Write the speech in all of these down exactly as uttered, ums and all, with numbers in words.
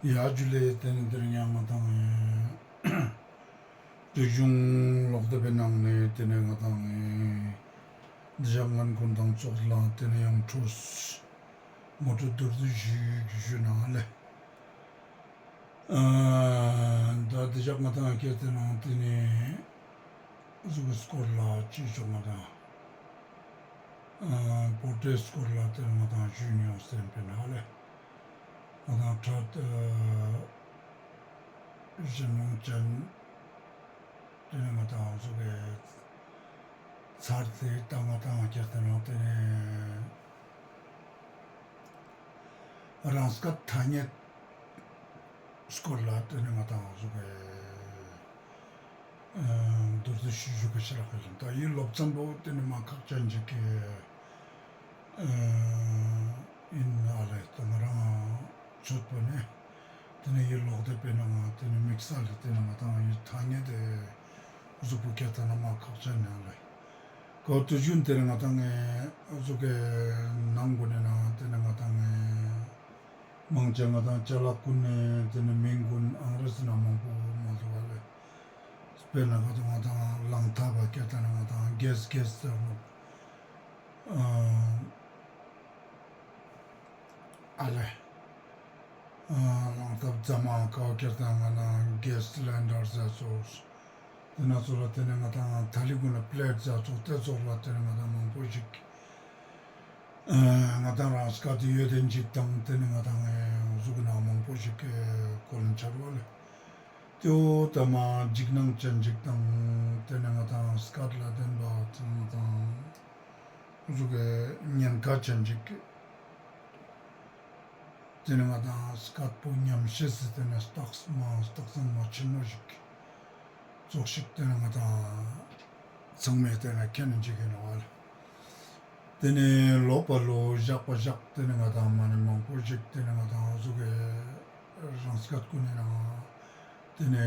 ཡ་ཇུ་ལེ། ཏེ་ནེ་དེ་རིང་ཡང་ང་དང་ངི་རིག་གཞུང་ཀློག་དེབ་པའི་ནང་ནེ་ཏེ་ནེ་ང་དང་ངི་འི་ཞག་ངན་ཀུན་དང་ཚོགས་ལ་ཏེ་ནེ་ཡང་ཁྲོས་ངོ་སྤྲོད་མདོར་བསྡུས་ཞུ་ཞུ་ན་ལེ། ཨ་ད་འི་ཞག་ང་དང་ངི་སྐད་དེ་ནང་ཏེ་ནེ་ཟུག་གི་སྐོར་ལ་ཅི་ཞིག་ང་དང་ཨ་པོ་ཏྲེ་སྐོར་ལ་ཏེ་ནེ་ང་དང་ཞུ་ཡོང་སེམས་པའི་ནང་ལེ། ང་དང་ཕྲད་ཨ་གཞན་ནང་ཅན་ཏེ་ནེ་ང་དང་ཟུག་གི་ཚར་ཏེ་ད་ང་དང་ངི་སྐད་དེ་ནང་ཏེ་ནེ་རང་སྐད་ཐ་སྙད་སྐོར་ལ་ཏེ་ནེ་ང་དང་ཟུག་གི་ཨ་མདོར་བསྡུས་ཞུ་ཞུ་གི་ཤེས་རག་གི་ཡིན། ད་འི་སློབ་ཚན་པོ་ཏེ་ནེ་མ་ཁག་ཅན་ཅིག་གི་ཨ་ཡིན་ཨ་ལེ། ད་ང་རང་ཚོད་པོ་ནེ་ཏེ་ནེ་འི་ཀློག་དེབ་པའི་ནང་ང་ཏེ་ནེ་དམིགས་བསལ་ལ་ཏེ་ནེ་ང་དང་ངི་ཐ་སྙད་དེ་ཟུག་པོ་སྐད་དེ་ནེ་མ་ཁག་ཅན་ཨ་ལེ། ཀོ་ཏུ་ཞུན་ཏེ་ནེ་ང་དང་ངི་ཟུག་གི་ནང་གུན་ནི་ནང་ཏེ་ནེ་ང་དང་ངི་མང་ཆེ་ང་དང་ཅ་ལག་གུན་ནི་ཏེ་ནེ་མིང་གུན་ཨང་རེ་ཟི་ནང་མང་པོ་མ་ཟུག་པ་ལེ། དཔེར་ན་ང་དང་ང་དང་ལང་ཐབ་པ་སྐད་དེ་ནེ་ང་དང་གེས་གེས་ཟེར་ནོག་ཨ་ཨ་ལེ། ཨ་ལང་ཐབ་རྫ་མ་ཀའོ་སྐད་དེ་ནེ་ང་དང་གེས་སི་ལེན་ཌར་ཟེར་ཙོགས། ཏེ་ནེ་ཙོགས་ལ་ཏེ་ནེ་ང་དང་ཐ་ལི་གུན་ལ་པེ་ལེཊ་ཟེར་ཙོགས་ཏེ་ཙོགས་ལ་ཏེ་ནེ་ང་དང་མང་པོ་ཞིག་ཨ་ང་དང་རང་སྐད་དེ་ཡོད་དེ་ཅིག་དང་ཏེ་ནེ་ང་དང་ཨ་ཟུག་གི་ནང་མང་པོ་ཞིག་གི་གོ་ལན་ཆ་རུག་ལེ། ཏེ་བོ་ད་མ་འཇིགས་སྣང་ཅན་ཅིག་དང་ཏེ་ནེ་ང་དང་སྐད་ལ་བརྟེན་པ་ང་དང་ཟུག་གི་ཉེན་ཁ་ཅན་ཅིག་གི་ཏེ་ནེ་ང་དང་སྐད་པོ་ཉམས་ཤེས་སི་ཏེ་ནེ་རྟགས་མ་རྟགས་མཚན་མ་ཆེན་མོ་ཞིག་ཙོགས་ཤིག་ཏེ་ནེ་ང་དང་ཚང་མས་ཏེ་ནེ་མཁྱེན་ཅིག་ཨིན་ནོག་ལེ། ཏེ་ནེ་ལོབ་པ་ལོ་ཞག་པ་ཞག་ཏེ་ནེ་ང་དང་མ་ནེ་མང་པོ་ཞིག་ཏེ་ནེ་ང་དང་ཟུག་གི་རང་སྐད་གུན་ནི་ནང་ཏེ་ནེ་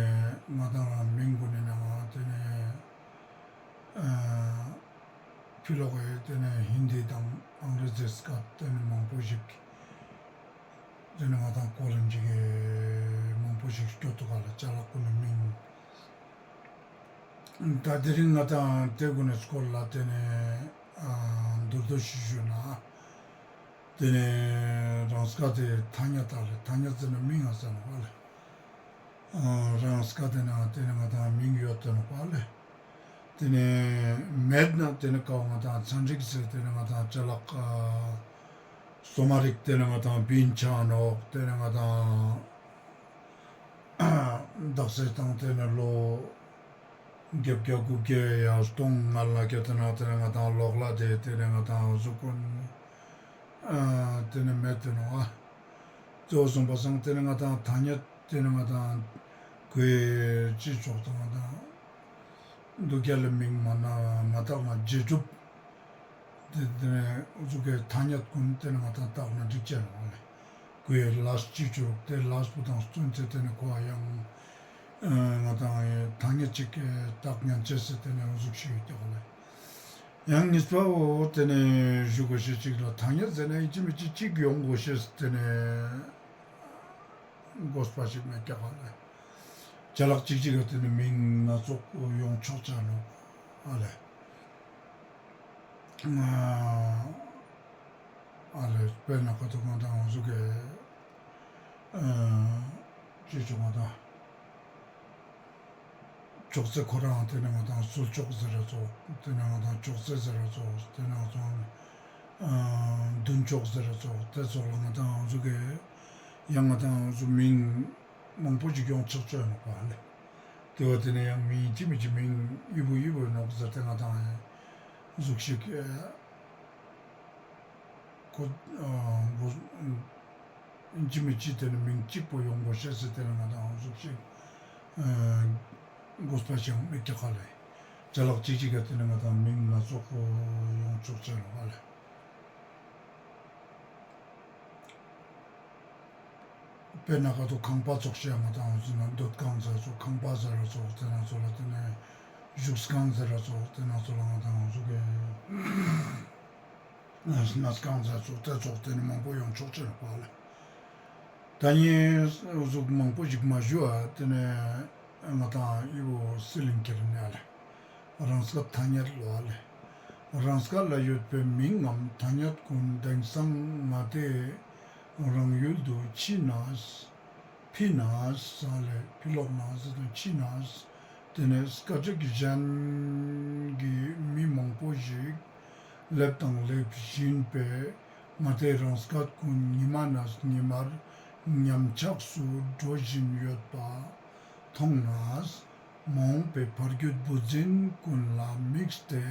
ང་དང་རང་མིང་གུན་ནི་ནང་ཏེ་ནེ་ཨ་ཕི་ལོག་གི་ཏེ་ནེ་ཧིན་དི་དང་ཨང་རེ་ཟི་སྐད་ཏེ་ནེ་མང་པོ་ཞིག་ཏེ་ནེ་ང་དང་གོ་ལན་ཅིག་མང་པོ་ཞིག་སྐྱོད་དུག་ག་ལེ། ཅ་ལག་གུན་ནི་མིང་། ད་དེ་རིང་ང་དང་ཏེ་གུན་ནི་སྐོར་ལ་ཏེ་ནེ་ཨ་མདོར་བསྡུས་ཤིག་ཞུ་ན། ཏེ་ནེ་རང་སྐད་དེ་ཐ་སྙད་ད་ལེ། ཐ་སྙད་ཟེར་ན་མིང་ང་ཟེར་ནོག་པ་ལེ། ཨ་རང་སྐད་དེ་ནང་ཏེ་ནེ་ང་དང་མིང་ཡོད་དེ་ནོག་པ་ལེ། ཏེ་ནེ་མེད་ན་ཏེ་ནེ་ཀའོ་ང་དང་ཚན་རིག་ཟེར་ཏེ་ནེ་ང་དང་ཅ་ལག་ཨ་སོ་མ་རིག་ཏེ་ནེ་ང་དང་བིན་ཆ་ནོག་ཏེ་ནེ་ང་དང་དག་ས་དང་ཏེ་ནེ་ལོ་བརྒྱད་བརྒྱ་དགུ་བརྒྱ་ཡ་སྟོང་ལྔ་ལ་སྐྱེ་ཏེ་ནེ་ཏེ་ནེ་ང་དང་ལོག་ལ་དེ་ཏེ་ནེ་ང་དང་གཟུགས་ཀུན་ཨ་ཏེ་ནེ་མེད་དེ་ནོག་ཨ། གཙོ་བོ་སོང་པ་སང་ཏེ་ནེ་ང་དང་ཐ་སྙད་ཏེ་ནེ་ང་དང་གོས་ཅི་ཆོག་དང་ང་དང་དུག་རྒྱལ་ལ་མིང་མ་ན་མ་བཏགས་ན་རྗེས་གྲུབ། ཏེ་ཏེ་ནེ་འུ་ཚོ་གི་ཐ་སྙད་གུན་ཏེ་ནེ་ང་དང་བཏགས་ན་འགྲིག་ཅེས་ནོག་ལེ། གོས་ལས་ཅི་ཆོག་ཏེ་ལས་པོ་དང་བརྩོན་ཏེ་ཏེ་ནེ་ཁོ་ཡང་ང་དང་ཐ་སྙད་ཅིག་བཏགས་ཉན་ཅེས་སི་ཏེ་ནེ་འུ་ཟུག་ཤིག་ཡོད་ཀྱག་ལེ། ཡང་གཉིས་པ་བོ་ཏེ་ནེ་ཞུ་གོས་ཤེས་ཅིག་ལ་ཐ་སྙད་ཟེར་ན་ཨིན་ཅི་མིན་ཅི་ཅིག་ཡོང་གོས་ཤེས་ཏེ་ནེ་དགོས་པ་ཞིག་མེད་ཀྱག་ལེ། ཅ་ལག་ཅིག་ཅིག་ག་ཏེ་ནེ་མིང་སྣ་ཚོགས་ཡོང་ཆོག་ཅེས་ནོག་ཨ་ལེ། ཨ་ལེ་དཔེར་ན་ཁ་ཐུག་ང་དང་འུ་ཟུག་གི་ཨ་ཅི་ཆོག་ང་དང་ཅོག་ཙེ་ཁོ་རང་ཏེ་ནེ་ང་དང་སུལ་ཅོག་ཟེར་ར་ཙོགས་ཏེ་ནེ་ང་དང་ཅོག་ཙེ་ཟེར་ར་ཙོགས་ཏེ་ནེ་ང་དང་ཨ་མདུན་ཅོག་ཟེར་ར་ཙོགས་ཏེ་ཙོགས་ལ་ང་དང་འུ་ཟུག་གི་ཡང་ང་དང་འུ་ཟུག་མིང་མང་པོ་ཞིག་ཡོང་ཆོག་ཅེས་ནོག་པ་ལེ། ཏེ་བོ་ཏེ་ནེ་ཡང་མིང་ཅི་མིན་ཅི་མིང་ཨི་བོ་ཨི་བོ་ནོག་ཟེར་ཏེ་ང་དང་འུ་ཟུག་ཤིག་ཨ་ཁོ་ཨ་འགོ་ཨིན་ཅི་མིན་ཅི་ཏེ་ནེ་མིང་གཅིག་པོ་ཡོང་གོས་ཤེས་སི་ཏེ་ནེ་ང་དང་འུ་ཟུག་ཤིག་ཨ་དགོས་པ་ཞིག་མེད་ཀྱག་ལེ། ཅ་ལག་ཅིག་ཅིག་ག་ཏེ་ནེ་ང་དང་མིང་སྣ་ཚོགས་ཡོང་ཆོག་ཅེས་ནོག་ལེ། དཔེར་ན་ཁ་ཐུག་ཁང་པ་ཙོགས་ཤིག་ང་དང་འུ་ཟུག་ན་སྡོད་ཁང་ཟེར་ཙོགས་ཁང་པ་ཟེར་ར་ཙོགས་ཏེ་ནེ་ཙོགས་ལ་ཏེ་ནེ་བཞུགས་ཁང་ཟེར་ར་ཙོགས་ཏེ་ནེ་ཙོགས་ལ་ང་དང་འུ་ཟུག་གི་གནས་ཁང་ཟེར་ཙོགས་ཏེ་ཙོགས་ཏེ་ནེ་མང་པོ་ཡོང་ཆོག་ཅེས་ནོག་པ་ལེ། ད་ནི་འུ་ཟུག་མང་པོ་ཞིག་མ་ཞུ་བ་དེ་ནས་ང་དང་ཨི་བོ་སི་ལིང་ཁྱེར་ནས་ཨ་ལེ། རང་སྐད་ཐ་སྙད་ལོ་ཨ་ལེ། རང་སྐད་ལ་ཡོད་པའི་མིང་ངམ་ཐ་སྙད་ཀུན་དེང་སང་ང་དེ་རང་ཡུལ་དུ་ཕྱི་ནས་ཕི་ནས་ཨ་ལེ་ཕི་ལོག་ནས་ཟེར་དུ་ཕྱི་ནས་དེ་ནས་སྐད་རིགས་གཞན་གྱི་མི་མང་པོ་ཞིག་སླེབས་དང་སླེབ་བཞིན་པས། ང་དེ་རང་སྐད་ཀུན་ཉི་མ་ནས་ཉི་མར་ཉམས་ཆག་སུ་འགྲོ་བཞིན་ཡོད་པ་མཐོང་ནས། མ་འོངས་པའི་ཕ་རྒྱུད་བུ་འཛིན་ཀུན་ལ་དམིགས་ཏེ་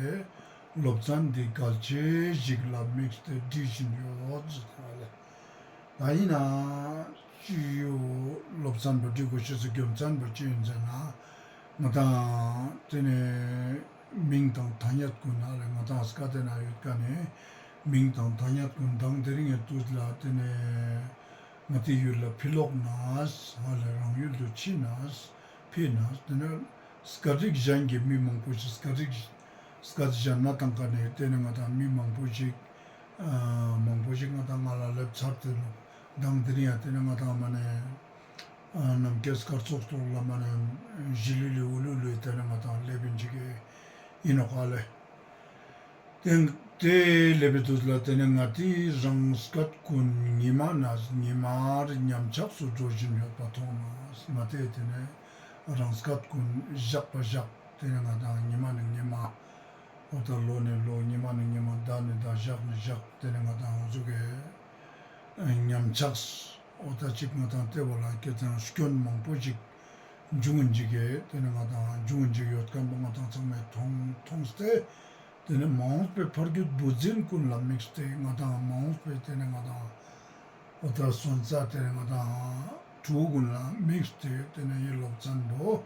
སློབ་ཚན་འདི་གལ་ཆེ་ཞིག་ལ་དམིགས་ཏེ་འབྲི་བཞིན་ཡོད་ཟེར་ཏེ་ཨ་ལེ། ད་ཡིན་ན་ཅི་ཡོ་སློབ་ཚན་པོ་འབྲི་དགོས་ཤེས་སི་རྒྱུ་མཚན་པོ་ཅི་ཡིན་ཟེར་ན། ང་དང་དེ་ནས་མིང་དང་ཐ་སྙད་ཀུན་ཨ་ལེ་ང་དང་སྐད་དེ་ན་ཡོད་ཀ་ནས་མིང་དང་ཐ་སྙད་ཀུན་དང་དེ་རིང་ངི་དུས་ལ་དེ་ནས་ང་དེ་ཡུལ་ལ་ཕི་ལོག་ནས་ཨ་ལེ་རང་ཡུལ་དུ་ཕྱི་ནས་ཕི་ནས་དེ་ནས་སྐད་རིགས་གཞན་གྱི་མི་མང་པོ་ཞིག་སྐད་རིགས་སྐད་གཞན་ན་དང་ཀ་ནས་དེ་ནས་ང་དང་མི་མང་པོ་ཞིག་ཨ་མང་པོ་ཞིག་ང་དང་ང་ལ་སླེབས་ཚར་ཏེ་ནོག། དང་དེ་རིང་ཡང་དེ་ནས་ང་དང་མ་ནས་ཨ་ནམ་མཁའི་སྐར་ཚོགས་ཐོག་ལ་མ་ནས་ཞི་ལི་ལི་འུ་ལུ་ལུ་དེ་ནས་ང་དང་སླེབས་ཡིན་ཅིག་ཡིན་ནོག་ཨ་ལེ། དེ་དེ་སླེབས་པའི་དུས་ལ་དེ་ནས་ང་དེ་རང་སྐད་ཀུན་ཉི་མ་ནས་ཉི་མར་ཉམས་ཆག་སུ་འགྲོ་བཞིན་ཡོད་པ་མཐོང་ནས་ང་དེ་དེ་ནས་རང་སྐད་ཀུན་བཞག་པ་བཞག་དེ་ནས་ང་དང་ཉི་མ་ནས་ཉི་མ་འོ་ད་ལོ་ནས་ལོ་ཉི་མ་ནས་ཉི་མ་ཟླ་ནས་ཟླ་ཞག་ནས་ཞག་དེ་ནས་ང་དང་འོ་ཟུག་གི་ཉམས་ཆག་འོ་ད་ཅིག་ང་དང་ལྟེ་བ་ལ་སྐད་དང་སྐྱོན་མང་པོ་ཞིག་འབྱུང་ངིན་ཅིག་གི་དེ་ནས་ང་དང་འབྱུང་ངིན་ཅིག་ཡོད་མཁན་པོ་ང་དང་ཚང་མས་མཐོང་མཐོང་སྟེ་དེ་ནས་མ་འོངས་པའི་ཕ་རྒྱུད་བུ་འཛིན་ཀུན་ལ་དམིགས་ཏེ་ང་དང་མ་འོངས་པའི་དེ་ནས་ང་དང་འོ་ད་སོན་རྩ་དེ་ནས་ང་དང་ཕྲུ་གུ་ཀུན་ལ་དམིགས་ཏེ་དེ་ནས་ཡི་སློབ་ཚན་པོ་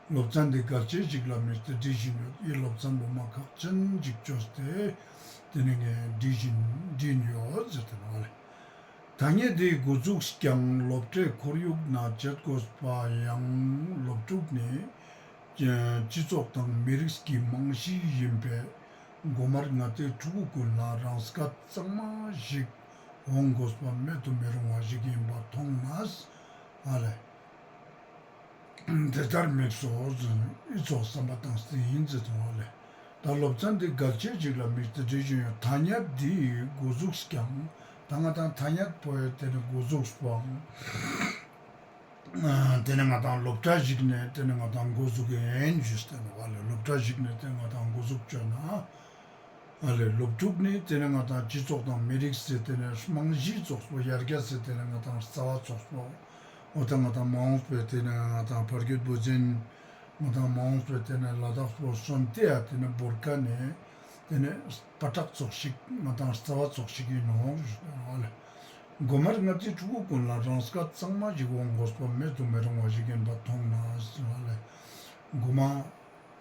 སློབ་ཚན་འདི་གལ་ཆེ་ཞིག་ལ་དམིགས་ཏེ་འབྲི་བཞིན་ཡོད། ཡི་སློབ་ཚན་པོ་མ་ཁག་ཅན་ཞིག་བཅོས་ཏེ་དེ་ནས་ངས་འབྲི་བཞིན་འབྲིན་ཡོད་ཟེར་ཏེ་ནོག་ལེ། ཐ་སྙད་འདིའི་འགོ་འཛུགས་ཀྱང་སློབ་གྲྭའི་ཁོར་ཡུག་ན་བྱེད་དགོས་པ་ཡང་སློབ་ཕྲུག་ནི་སྤྱི་ཚོགས་དང་མི་རིགས་ཀྱི་རྨང་གཞི་ཡིན་པས་མགོ་མར་ང་དེ་ཕྲུ་གུ་ཀུན་ལ་རང་སྐད་གཙང་མ་ཞིག་འོང་དགོས་པ་མེད་དུ་མི་རུང་བ་ཞིག་ཡིན་པ་མཐོང་ནས་ཨ་ལེ། དེ་ལྟར་དམིགས་སོ་ཟེར་ཨི་ཙོགས་བསམ་པ་བཏང་སྟེ་ཡིན་ཟེར་དང་བ་ལེ། ད་སློབ་ཚན་འདི་གལ་ཆེ་ཞིག་ལ་དམིགས་ཏེ་འབྲི་བཞིན་ཡོད། ཐ་སྙད་འདིའི་འགོ་འཛུགས་ཀྱང་ད་ང་དང་ཐ་སྙད་པོ་ཡོད་དེ་ནི་འགོ་འཛུགས་པའང་དེ་ནི་ང་དང་སློབ་གྲྭ་ཞིག་ནས་དེ་ནི་ང་དང་འགོ་འཛུགས་ཡིན་ཞུས་ཏེ་ནི་བ་ལེ། སློབ་གྲྭ་ཞིག་ནས་དེ་ང་དང་འགོ་འཛུགས་བཅོས་ན། ཨ་ལེ་སློབ་ཕྲུག་ནི་དེ་ནས་ང་དང་སྤྱི་ཚོགས་དང་མི་རིགས་ཟེར་དེ་ནས་རྨང་གཞི་ཙོགས་པོ་ཡར་རྒྱས་ཟེར་དེ་ནས་ང་དང་རྩ་བ་ཙོགས་པོ་འོ་ད་ང་དང་མ་འོངས་པའི་དེ་ནས་ང་དང་ཕ་རྒྱུད་བུ་འཛིན་ང་དང་མ་འོངས་པའི་དེ་ནས་ལ་དྭགས་པོ་སོན་ཏེ་ཡ་དེ་ནས་བོར་ཀ་ནས་དེ་ནས་པ་ཏྲག་ཙོགས་ཤིག་ང་དང་རྩ་བ་ཙོགས་ཤིག་ཡིན་ནོག་ཨ་ལེ། མགོ་མར་ང་དེ་ཕྲུ་གུ་ཀུན་ལ་རང་སྐད་གཙང་མ་ཞིག་འོང་དགོས་པ་མེད་དུ་མི་རུང་བ་ཞིག་ཡིན་པ་མཐོང་ནས་ཨ་ལེ། མགོ་མ།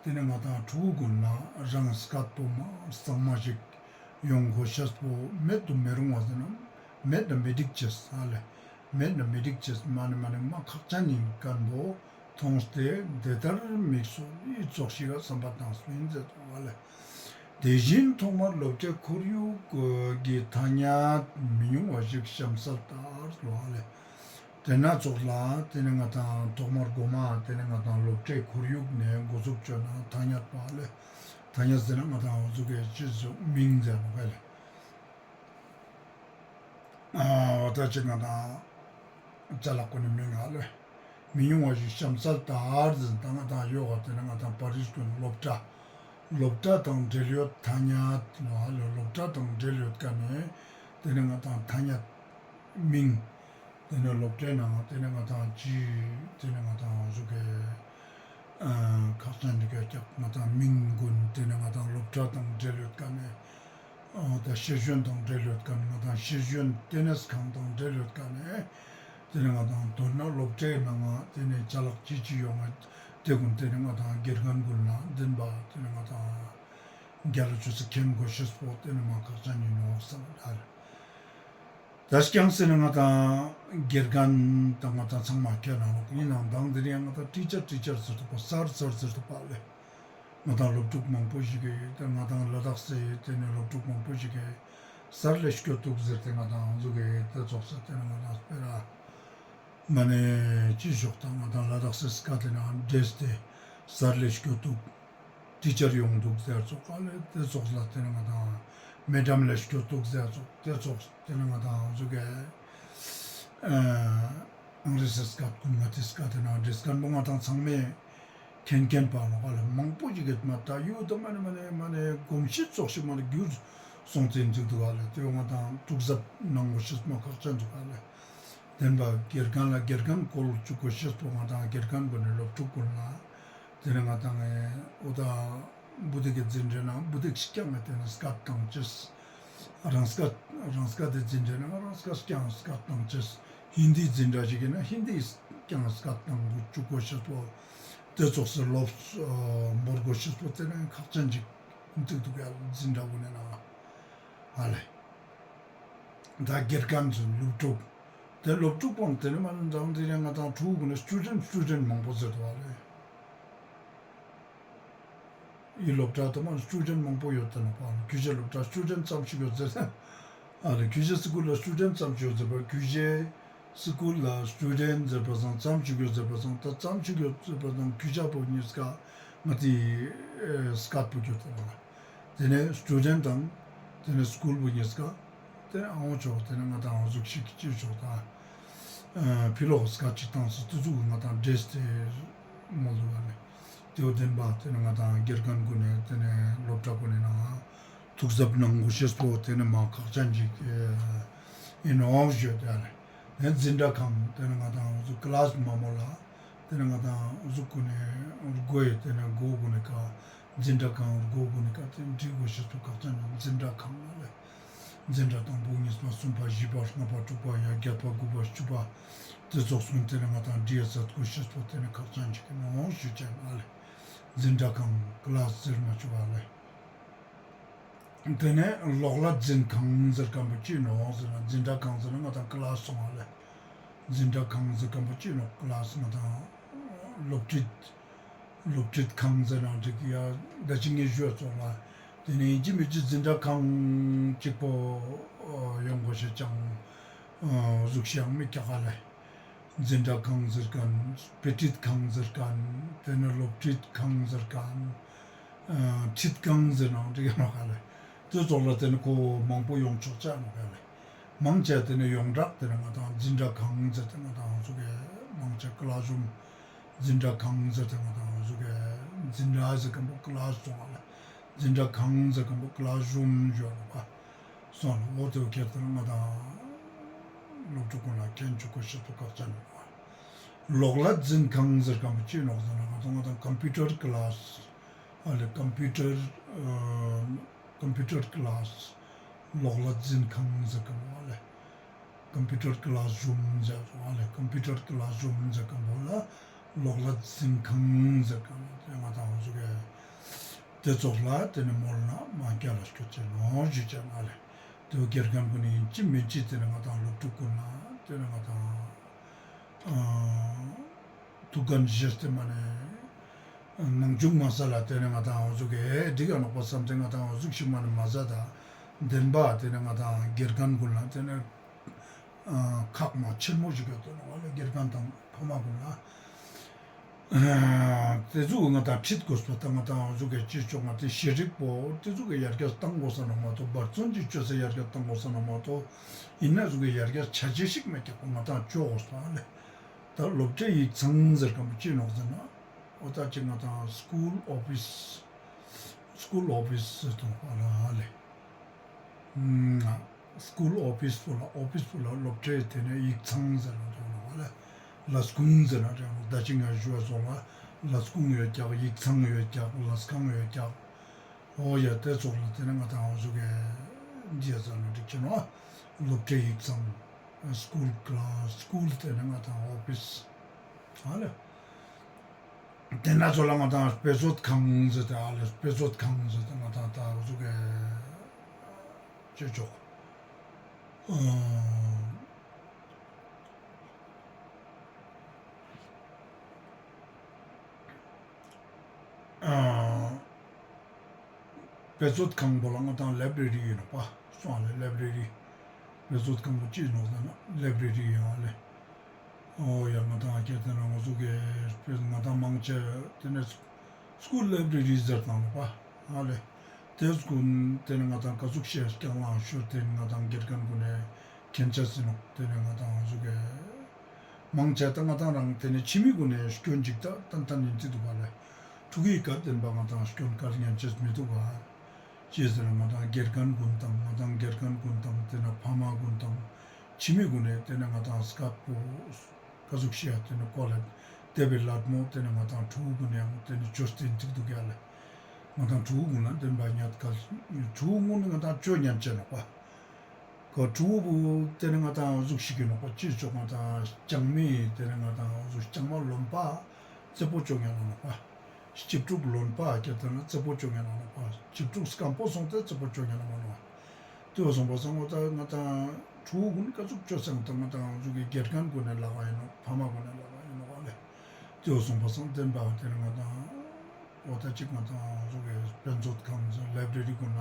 དེ་ནས་ང་དང་ཕྲུ་གུ་ཀུན་ལ་རང་སྐད་པོ་མ་གཙང་མ་ཞིག་ཡོང་དགོས་ཤེས་པོ་མེད་དུ་མི་རུང་བ་ཟེར་ན་མེད་ན་མི་འགྲིག་ཅེས་ཨ་ལེ། མེད་ན་མི་འགྲིག་ཅེས་མ་ནི་མ་ནི་མ་ཁག་ཅན་ཡིན་མཁན་པོ་མཐོང་སྟེ་དེ་ལྟར་དམིགས་སོ་ཨི་ཙོགས་ཤིག་ག་བསམ་པ་བཏང་སོ་ཡིན་ཟེར་དོ་ཨ་ལེ། དེ་བཞིན་ཐོག་མར་སློབ་གྲྭའི་ཁོར་ཡུག་གི་ཐ་སྙད་མི་ཉུང་བ་ཞིག་གཤམ་གསལ་ལྟར་དུ་ཨ་ལེ། དེ་ན་ཙོགས་ལ་དེ་ནས་ང་དང་ཐོག་མར་མགོ་མ་དེ་ནས་ང་དང་སློབ་གྲྭའི་ཁོར་ཡུག་ནས་འགོ་འཛུགས་བཅོས་ན་ཐ་སྙད་པ་ལེ། ཐ་སྙད་ཟེར་ན་ང་དང་འོ་ཟུག་གི་ཅི་ཟུག་མིང་ཟེར་ནོག་ལེ། འོ་ད་ཅིག་ང་དང་ཅ་ལག་ཀུན་ནི་མིང་ཨ་ལེ། མི་ཉུང་བ་ཞིག་གཤམ་གསལ་ལྟར་ཟེར་ད་ང་དང་ཡོག་ག་དེ་ནས་ང་དང་པར་རིས་ཀུན་སློབ་གྲྭ། སློབ་གྲྭ་དང་འབྲེལ་ཡོད་ཐ་སྙད་ནོག་ལེ། སློབ་གྲྭ་དང་འབྲེལ་ཡོད་ཀ་ནས་དེ་ནས་ང་དང་ཐ་སྙད་མིང་དེ་ནས་སློབ་གྲྭའི་ནང་དེ་ནས་ང་དང་ཅི་དེ་ནས་ང་དང་འོ་ཟུག་གི་ཁག་ཅན་འདི་ག་ཀྱག་ང་དང་མིང་ཀུན་དེ་ནས་ང་དང་སློབ་གྲྭ་དང་འབྲེལ་ཡོད་ཀ་ནས་འོ་ད་ཤེས་ཡོན་དང་འབྲེལ་ཡོད་ཀ་ནས་ང་དང་ཤེས་ཡོན་ཏེ་ནེས་ཁང་དང་འབྲེལ་ཡོད་ཀ་ནས་དེ་ནས་ང་དང་མདོར་ན་སློབ་གྲྭའི་ནང་ང་དེ་ནས་ཅ་ལག་ཅི་ཅི་ཡོང་ང་དེ་ཀུན་དེ་ནས་ང་དང་དགེ་རྒན་ཀུན་ལ་འཛིན་པ་དེ་ནས་ང་དང་རྒྱལ་ལ་ཆོས་སུ་མཁྱེན་དགོས་ཤེས་པོ་དེ་ནས་མ་ཁག་ཅན་ཡིན་ནོག་བསམ་ད་ལེ། ད་སྐྱང་ཟེར་ན་ང་དང་དགེ་རྒན་དང་ང་དང་ཚང་མ་ཁྱེད་རང་ལོག་ཡིན་ནང་དང་དེ་རིང་ང་དང་ཊི་ཅར་ཊི་ཅར་ཟེར་ཐུབ་པ་སར་སར་ཟེར་ཐུབ་པ་ལེ། ང་དང་སློབ་ཕྲུག་མང་པོ་ཞིག་གི་དེ་ང་དང་ལ་དྭགས་སི་དེ་ནས་སློབ་ཕྲུག་མང་པོ་ཞིག་གི་སར་ལེ་སྐྱོད་ཐུབ་ཟེར་ཏེ་ང་དང་འོ་ཟུག་གི་དེ་ཙོགས་སེ་དེ་ནས་ང་དང་སྤེ་ར་ མ་ནེ་ཅི་ཞོག་ཏ་ང་དང་ལ་དྭགས་སི་སྐད་ཏེ་ན་འདྲེས་ཏེ་སར་ལེ་སྐྱོད་དུག་ཊི་ཅར་ཡོང་དུག་ཟེར་ཙོགས་ཨ་ལེ། ཏེ་ཙོགས་ལ་ཏེ་ནེ་ང་དང་མེ་ཌམ་ལེ་སྐྱོད་དུག་ཟེར་ཙོགས་ཏེ་ཙོགས་ཏེ་ནེ་ང་དང་ཟུག་གེ་ཨ་ཨང་རེ་སི་སྐད་ཀུན་ང་ཏི་སྐད་ཏེ་ན་འདྲེས་ཁན་པོ་ང་དང་ཚང་མེ་ཁྱེན་ཁྱེན་པ་ནོག་ཨ་ལེ། མང་པོ་ཞིག་གི་མ་ད་ཡོད་ཏ་མ་ནེ་མ་ནེ་མ་ནེ་གོམས་གཤིས་ཙོགས་ཤིག་མ་ནེ་གྱུར་སོང་ཏེ་འདུག་ཨ་ལེ། ཏེ་བོ་ང་དང་ཐུགས་གཟབ་ནང་གོ་ཤེས་མ་ཁག་ཅན་འདུག་ཨ་ལེ། དེན་བ་དགེ་རྒན་ལ་དགེ་རྒན་སྐོར་ཅུག་གོ་ཤེས་པོ་ང་དང་དགེ་རྒན་གུན་ནི་སློབ་ཕྲུག་གུན་ལ་ཏེ་ནེ་ང་དང་ཨེ་འོ་ད་བུ་དེ་གི་འཛིན་གྲྭ་ན་བུ་དེ་ཞིག་ཀྱང་ཏེ་ནེ་སྐད་བཏང་ཅེས། རང་སྐད་རང་སྐད་དེ་འཛིན་གྲྭ་ན་རང་སྐད་ཀྱང་སྐད་བཏང་ཅེས། ཧིན་དི་འཛིན་གྲྭ་ཞིག་ཡིན་ན་ཧིན་དི་ཀྱང་སྐད་བཏང་ཅུག་གོ་ཤེས་པོ། ཏེ་ཙོགས་སི་སློབ་ཨ་བོར་གོ་ཤེས་པོ་ཏེ་ནེ་ཁག་ཅན་ཅིག་འདུག་འདུག་ཡ་འཛིན་གྲྭ་གུན་ནི་ནང་ང་ཨ་ལེ། ད་དགེ་རྒན་ཚོ་སློབ་ཕྲུག་ཏེ་སློབ་ཕྲུག་པོ་ཏེ་ནེ་མ་ནེ་འཛམ་ཏེ་རེ་ང་དང་ཕྲུ་གུ་གུན་ནི་སི་ཊུ་ཌེན་སི་ཊུ་ཌེན་མང་པོ་ཟེར་དུག་ཨ་ལེ། འི་སློབ་གྲྭ་དུ་མ་སི་ཊུ་ཌེན་མང་པོ་ཡོད་ཏེ་ནོག་པ། གུ་ཤེ་སློབ་གྲྭ་སི་ཊུ་ཌེན་ཙམ་ཞིག་ཡོད་ཟེར། ཨ་ལེ་གུ་ཤེ་སི་ཀུལ་ལ་སི་ཊུ་ཌེན་ཙམ་ཞིག་ཡོད་ཟེར་པ་གུ་ཤེ་སི་ཀུལ་ལ་སི་ཊུ་ཌེན་ཟེར་པ་སང་ཙམ་ཞིག་ཡོད་ཟེར་པ་སང་ད་ཙམ་ཞིག་ཡོད་ཟེར་པ་སང་གུ་ཤེ་པོ་ཉིས་ཀ་ང་ཏི་ཨེ་སྐད་པོ་ཡོད་ཏེ་ནོག་པ། ཏེ་ནེ་སི་ཊུ་ཌེན་དང་ཏེ་ནེ་སི་ཀུལ་པོ་ཉིས་ཀ་ཏེ་ནེ་ཨ་བོ་ཅོག་ཏེ་ནེ་ང་དང་འོ་ཟུག་ཤིག་ཅི་ཅོག་ད་ཨ་ཕི་ལོག་སྐད་ཅིག་བཏང་སེ་ཏེ་ཟུག་ང་དང་འདྲེས་ཏེ་མོལ་དུག་ཨ་ལེ། ཏེ་བོ་དེན་བ་ཏེ་ནེ་ང་དང་དགེ་རྒན་གུན་ནི་ཏེ་ནེ་སློབ་གྲྭ་གུན་ནི་ནང་ང་ཐུགས་གཟབ་ནང་གོ་ཤེས་པོ་ཏེ་ནེ་མ་ཁག་ཅན་ཅིག་ཨིན་ནོག་ཞུས་ཏེ་ཨ་ལེ། ཏེ་འཛིན་གྲྭ་ཁང་ཏེ་ནེ་ང་དང་འོ་ཟུག་ཀི་ལཱས་མ་མོལ་ལ། ཏེ་ནེ་ང་དང་འོ་ཟུག་གུན་ནི་སྒོ་ཡི་ཏེ་ནེ་སྒོ་གུན་ནི་ཀ་འཛིན་གྲྭ་ཁང་སྒོ་གུན་ནི་ཀ་ཏེ་འབྲི་གོ་ཤེས་པོ་ཁག་ཅན་ནོག་འཛིན་གྲྭ་ཁང་ཨ་ལེ། འཛིན་གྲྭ་དང་པོ་གཉིས་པ་གསུམ་པ་བཞི་པ་ལྔ་པ་དྲུག་པ་ཡ་བརྒྱད་པ་དགུ་པ་བཅུ་པ་ཏེ་ཙོགས་གུན་ཏེ་ནེ་ང་དང་འབྲི་ཡ་ཟད་གོ་ཤེས་པོ་ཏེ་ནེ་ཁག་ཅན་ཅིག་ཨིན་ནོག་ཞུ་ཅན་ཨ་ལེ། འཛིན་གྲྭ་ཁང་ཀི་ལཱས་ཟེར་མ་ཅུག་ཨ་ལེ། ཏེ་ནེ་ལོག་ལྟ་འཛིན་ཁང་ཟེར་ཁན་པོ་ཅི་ནོག་ཟེར་ན་འཛིན་གྲྭ་ཁང་ཟེར་ན་ང་དང་ཀི་ལཱས་སོང་ཨ་ལེ། འཛིན་གྲྭ་ཁང་ཟེར་ཁན་པོ་ཅི་ནོག་ཀི་ལཱས་ང་དང་སློབ་ཁྲིད་སློབ་ཁྲིད་ཁང་ཟེར་ན་འགྲིག་ཡ་ད་ཅི་ངས་ཞུས་ཙོགས་ལ་ཏེ་ནེ་ཡིན་གཅིག་མིན་གཅིག་འཛིན་གྲྭ་ཁང་གཅིག་པོ་ཡོང་གོ་ཤེས་ཅང་ཟུག་ཤིག་ཡང་མི་རྒྱག་ག་ལེ། འཛིན་གྲྭ་ཁང་ཟེར་ཁན་དཔེ་ཁྲིད་ཁང་ཟེར་ཁན་ཏེ་ནེ་སློབ་ཁྲིད་ཁང་ཟེར་ཁན་ཁྲིད་ཁང་ཟེར་ནའང་འགྲིག་ཡ་མ་ག་ལེ། ཏེ་ཙོགས་ལ་ཏེ་ནེ་ཁོ་མང་པོ་ཡོང་ཆོག་ཅ་མ་ག་ལེ། མང་ཆེ་ཏེ་ནེ་ཡོངས་གྲགས་ཏེ་ནེ་ང་དང་འཛིན་གྲྭ་ཁང་ཟེར་ཏེ་ང་དང་ཟུག་གི་མང་ཆེ་ཀི་ལཱས་རུམ་འཛིན་གྲྭ་ཁང་ཟེར་ཏེ་ང་དང་ཟུག་གི་འཛིན་གྲྭ་ཟེར་ཁན་པོ་ཀི་ལཱས་སོང་བ་ལེ། འཛིན་གྲྭ་ཁང་ཟེར་ཁན་པོ་ཀི་ལཱས་རུམ་ཞུ་བ་ལ་བ་སོང་ལ་འོ་ཏེ་བོ་ཁྱེར་ཏེ་ན་ང་དང་སློབ་ཕྲུག་གུན་ལ་མཁྱེན་ཆུག་གོ་ཤེས་པོ་ཁག་ཅན་ཨིན་ནོག། ལོག་ལྟ་འཛིན་ཁང་ཟེར་ཁན་པོ་ཅི་ནོག་ཟེར་ན་ང་དང་ང་དང་ཀམ་པུ་ཊར་ཀི་ལཱས་ཨ་ལེ། ཀམ་པུ་ཊར་ཨ་ཀམ་པུ་ཊར་ཀི་ལཱས་ལོག་ལྟ་འཛིན་ཁང་ཟེར་ཁན་པོ་ཨ་ལེ། ཀམ་པུ་ཊར་ཀི་ལཱས་རུམ་ཟེར་ཙོགས་ཨ་ལེ། ཀམ་པུ་ཊར་ཀི་ལཱས་རུམ་ཟེར་ཁན་པོ་ལ་ལོག་ལྟ་འཛིན་ཁང་ཟེར་ཁན་པོ་ང་དང་འོ་ཟུག་གི་ཏེ་ཙོགས་ལ་ཏེ་ནེ་མོལ་ན་མ་རྒྱལ་ལ་སྐྱོད་ཅེས་ནོག་ཞུ་ཅན་ཨ་ལེ། ཏེ་བོ་དགེ་རྒན་གུན་ནི་ཡིན་གཅིག་མིན་གཅིག་ཏེ་ནེ་ང་དང་སློབ་ཕྲུག་གུན་ལ་ཏེ་ནེ་ང་དང་ཨ་ཐུགས་འགན་བཞེས་ཏེ་མ་ནེ་ནང་ཆུང་མ་ས་ལ་ཏེ་ནེ་ང་དང་འོ་ཟུག་གི་འགྲིག་ག་ནོག་པ་བསམ་སྟེ་ང་དང་འོ་ཟུག་ཤིག་མ་ནེ་མ་ཟ་ད་དེན་བ་ཏེ་ནེ་ང་དང་དགེ་རྒན་གུན་ལ་ཏེ་ནེ་ཁག་མ་ཆེན་མོ་ཞིག་ཡོད་དོ་ནོག་ལེ། དགེ་རྒན་དང་ཕ་མ་གུན་ལ་ཏེ་ཟུག་ང་དང་ཁྲིད་དགོས་པ་ད་ང་དང་འོ་ཟུག་གི་ཅི་ཅོག་ང་ཏི་ཤེས་རིག་པོ་ཏེ་ཟུག་གི་ཡར་རྒྱས་བཏང་དགོས་ས་ནོག་མ་གཏོགས་འབད་བརྩོན་ཅིག་ཅོས་ཏེ་ཡར་རྒྱས་བཏང་དགོས་ས་ནོག་མ་གཏོགས་ཡིན་ན་ཟུག་གི་ཡར་རྒྱས་ཆ་ཅེས་ཤིག་མེད་ཀྱག་པ་ང་དང་ཅོ་དགོས་ས་ལེ། ད་སློབ་གྲྭའི་ཡིག་ཚང་ཟེར་ཁན་པོ་ཅི་ནོག་ཟེར་ན། འོ་ད་ཅི་ང་དང་སི་ཀུལ་ཨོ་ཕིས། སི་ཀུལ་ཨོ་ཕིས་ཟེར་དུག་པ་ལ་ལེ། སི་ཀུལ་ཨོ་ཕིས་པོ་ལ་ཨོ་ཕིས་པོ་ལ་སློབ་གྲྭའི་ཏེ་ནེ་ཡིག་ཚང་ཟེར་ན་དུག་ནོག་ལེ། ལས་ཁུངས་ཟེར་ན་དུག་ནོག། ད་ཅི་ང་ཞུ་བ་ཙོགས་ལ་ལས་ཁུངས་ཡོད་ཀྱག། ཡིག་ཚང་ཡོད་ཀྱག། ལས་ཁང་ཡོད་ཀྱག། འོ་ཡ་ཏེ་ཙོགས་ལ་ཏེ་ནེ་ང་དང་འོ་ཟུག་གི་འདི་ཡ་ཟེར་ན་འགྲིག་ཅེ་ནོག། སློབ་གྲྭའི་ཡིག་ཚང་། སི་ཀུལ་ཀི་ལཱས། སི་ཀུལ་ཏེ་ནེ་ང་དང་ཨོ་ཕིས། ཨ་ལེ། ཏེ་ན་ཚོ་ལ་ང་དང་དཔེ་མཛོད་ཁང་ཟེར་ཏེ་ཨ་ལེ་དཔེ་མཛོད་ཁང་ཟེར་ཏེ་ང་དང་ད་འོ་ཟུག་གི་ཅི་ཅོག་ཨ་དཔེ་མཛོད་ཁང་པོ་ལ་ང་དང་ལེབ་རེ་རི་ཡིན་ནོག་པ་སོང་ལེ། ལེབ་རེ་རི་དཔེ་མཛོད་ཁང་པོ་ཅི་ནོག་ཟེར་ན་ལེབ་རེ་རི་ཡིན་ཨ་ལེ། ཨོ་ཡ་ང་དང་ཁྱེད་དེ་ན་ང་ཟུག་གི་དཔེ་ང་དང་མང་ཆེ་དེ་ནས་སྐུལ་ལའེབ་རེ་རི་ཟེར་དང་ལོ་པ་ཨ་ལེ། དེ་སྐུལ་དེ་ནས་ང་དང་ཀ་ཟུག་ཤེས་ཀྱང་ལང་ཤོར་དེ་ནས་ང་དང་དགེ་རྒན་གུན་ནས་མཁྱེན་ཆ་ཟིན་ནོག། དེ་ནས་ང་དང་ང་ཟུག་གི་མང་ཆེ་ད་ང་དང་རང་དེ་ནས་ཕྱི་མི་གུན་ནས་སྐྱོན་ཅིག་ད་ཏན་ཏན་ཡིན་ཅི་འདུག་ག་ལེ། ཕྲུ་གུའི་སྐད་བདེན་པ་ང་དང་སྐྱོན་སྐད་ཉན་ཅེས་མི་འདུག་ག། ཅི་ཟེར་ན་ང་དང་དགེ་རྒན་གུན་དང་ང་དང་དགེ་རྒན་གུན་དང་དེ་ན་ཕ་མ་གུན་དང་ཕྱི་མི་གུན་ནས་དེ་ན་ང་དང་སྐད་པོ་ཀ་ཟུག་ཤེས་ཡ་དེ་ན་གོ་ལེ། དེ་བས་ལད་མོ་དེ་ན་ང་དང་ཕྲུ་གུ་གུན་ནས་ཡང་དེ་ན་ཅོས་ཏེ་ཐིག་འདུག་ཡ་ལེ། ང་དང་ཕྲུ་གུ་གུན་ལ་བདེན་པ་ཉད་སྐད་ཕྲུ་གུ་གུན་ནས་ང་དང་ཅོ་ཉན་ཅེས་ནོག་པ། ཁོ་ཕྲུ་གུ་བོ་དེ་ནས་ང་དང་འོ་ཟུག་ཤིག་གི་ནོག་པ། ཅི་ཙོགས་ང་དང་རྐྱང་མི་དེ་ནས་ང་དང་འོ་ཟུག་རྐྱང་མ་རློན་པ་རྩེ་པོ་ཅོ་ཉན་ན་ནོག་པ། སྐྱིད་ཕྲུག་རློན་པ་ཁྱེད་དེ་ན་རྩེ་པོ་ཅོ་ཉན་ན་ནོག་པ། སྐྱིད་ཕྲུག་སྐམ་པོ་སོང་སྟེ་རྩེ་པོ་ཅོ་ཉན་ན་མ་ནོག། དེ་བོ་སོང་པ་སང་འོ་ད་ང་དང་ཕྲུ་གུ་གུན་ཀ་ཟུག་ཅོ་སང་ད་ང་དང་འོ་ཟུག་གི་དགེ་རྒན་གུན་ནས་ལག་པ་ཡིན་ནོག། ཕ་མ་གུན་ནས་ལག་པ་ཡིན་ནོག་ཨ་ལེ། དེ་བོ་སོང་པ་སང་བདེན་པ་དེ་ནས་ང་དང་འོ་ད་ཅིག་ང་དང་འོ་ཟུག་གི་དཔེ་མཛོད་ཁང་ཟེར་ལའེབ་རེ་རི་གུན་ན་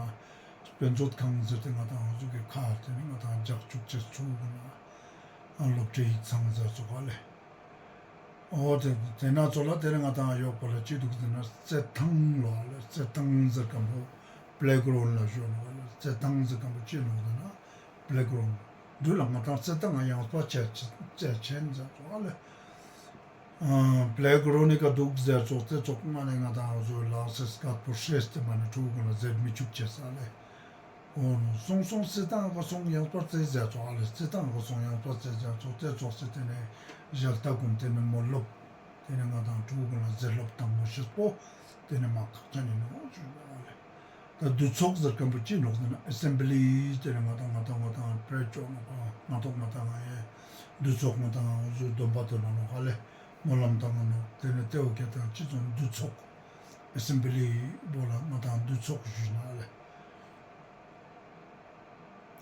དཔེ་མཛོད་ཁང་ཟེར་ཏེ་ང་དང་འོ་ཟུག་གི་ཁ་དེ་ནས་ང་དང་རྒྱག་ཅུག་ཅེས་ཚུགས་གུན་ན་ཨ་སློབ་གྲྭའི་ཡིག་ཚང་ཟེར་ཚུགས་ཨ་ལེ། འོ་དེ་དེ་ན་ཚོ་ལ་དེ་ནས་ང་དང་ཡོག་པོ་ལ་ཅི་འདུག་ཟེར་ན་རྩེད་ཐང་ལོ་ཨ་ལེ། རྩེད་ཐང་ཟེར་ཁན་པོ་པླེ་གྲོན་ལ་ཞུ་ནོག་ཨ་ལེ། རྩེད་ཐང་ཟེར་ཁན་པོ་ཅི་ནོག་ཟེར་ན་པླེ་གྲོན། འདུག་ལ་ང་དང་རྩེད་ཐང་ཡངས་པ་ཆེ་ཆེ་ཆེན་ཟེར་ཚུགས་ཨ་ལེ། ཨ་པླེ་གྲོན་ནི་ཀ་འདུག་ཟེར་ཚུགས་ཏེ་ཚུགས་མ་ནེ་ང་དང་འོ་ཟུག་ལག་སེ་སྐད་པོ་ཧྲེས་ཏེ་མ་ནེ་ཕྲུ་གུ་གུན་ལ་ཟེར་མི་ཆུག་ཅེས་ཨ་ལེ། འོ་ནོ་སོང་སོང་རྩེད་ཐང་ག་སོང་ཡངས་པ་རྩེ་ཟེར་ཚུགས་ཨ་ལེ། རྩེད་ཐང་ག་སོང་ཡངས་པ་རྩེ་ཟེར་ཚུགས་ཏེ་ཚུགས་སེ་དེ་ནས་ཞལ་ལྟ་གུན་དེ་ནས་མོལ་ལོབ་དེ་ནས་ང་དང་ཕྲུ་གུ་གུན་ལ་ཟེར་ལོབ་དང་མོ་ཤེས་པོ་དེ་ནས་མ་ཁག་ཅན་ཡིན་ནོག་ཞུ་ཨ་ལེ། ད་འདུ་ཚོགས་ཟེར་ཁན་པོ་ཅི་ནོག་ཟེར་ན་ཨེ་སེམ་བི་ལི་དེ་ནས་ང་དང་ང་དང་ང་དང་པྲེ་ཅོག་ནོག་པ། ང་དང་ང་དང་ང་ཡེ་འདུ་ཚོགས་ང་དང་འོ་ཟུག་སྡོམ་པ་དོན་ན་ནོག་ཨ་ལེ། སྨོན་ལམ་བཏང་ང་ནོག། དེ་ནས་ཏེ་བོ་ཁྱེད་དང་ཅི་ཙོགས་འདུ་ཚོགས་ཨེ་སེམ་བི་ལི་བོ་ལ་ང་དང་འདུ་ཚོགས་ཞུས་ན་ཨ་ལེ།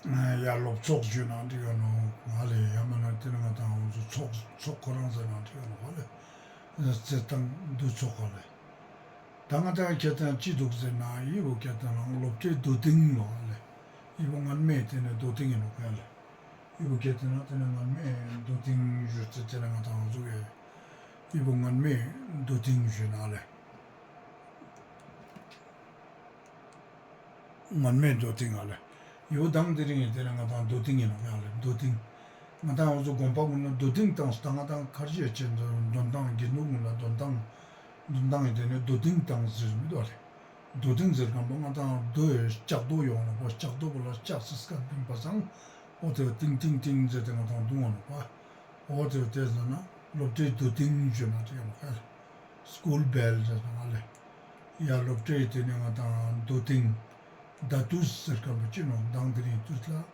ཡ་སློབ་ཚོགས་ཞུས་ན་འགྲིག་ག་ནོག་ཨ་ལེ། ཡ་མ་ན་དེ་ནས་ང་དང་འོ་ཟུག་ཚོགས་ཚོགས་ཁོ་རང་ཟེར་ན་འགྲིག་ག་ནོག་ཨ་ལེ། རྩེད་ཐང་འདུ་ཚོགས་ཨ་ལེ། ད་ང་དང་ཁྱེད་དང་ཅི་འདུག་ཟེར་ན་འི་བོ་ཁྱེད་དང་རང་སློབ་གྲྭའི་རྡོ་ཏིང་ལོ་ཨ་ལེ། འི་བོ་སྔན་མའི་དེ་ནས་རྡོ་ཏིང་ཡིན་ནོག་ཨ་ལེ། འི་བོ་ཁྱེད་དེ་ན་དེ་ནས་སྔན་མའི་རྡོ་ཏིང་ཞུས་ཏེ་དེ་ནས་ང་དང་འོ་ཟུག་གི་འི་བོ་སྔན་མའི་རྡོ་ཏིང་ཞུས་ན་ཨ་ལེ། སྔན་མའི་རྡོ་ཏིང་ཨ་ལེ། ཡོ་དང་དེ་རིང་ཡིན་དེ་ནས་ང་དང་རྡོ་ཏིང་ཡིན་ནོག་ཡ་ལེ་རྡོ་ཏིང་། ང་དང་འོ་ཟུག་དགོན་པ་གུན་ལ་རྡོ་ཏིང་བཏང་སྟེ་ང་དང་ཁར་ཇི་ཡ་ཆེན་འདོན་ཐང་དགེ་འདུན་གུན་ལ་འདོན་ཐང་འདོན་ཐང་ཡིན་དེ་ནས་རྡོ་ཏིང་བཏང་ཟེར་མི་འདུག་ཨ་ལེ། རྡོ་ཏིང་ཟེར་ཁན་པོ་ང་དང་རྡོ་ཡི་ལྕགས་རྡོ་ཡོང་ནོག་པ། ལྕགས་རྡོ་བོ་ལ་ལྕགས་སི་སྐད་བིང་པ་སང་འོ་དེ་ཏིང་ཏིང་ཏིང་ཟེར་ཏེ་ང་དང་རྡུང་ང་ནོག་པ། འོ་དེ་དེ་ཟེར་ན་སློབ་གྲྭའི་རྡོ་ཏིང་ཞུས་ན་འགྲིག་ག་ནོག་ཨ་ལེ། སྐུལ་བེལ་ཟེར་ན་ཨ་ལེ། ཡ་སློབ་གྲྭའི་དེ་ནས་ང་དང་རྡོ་ཏིང་། ད་དུས་ཟེར་ཁན་པོ་ཅི་ནོག་མདང་དེ་རིང་དུས་ལ།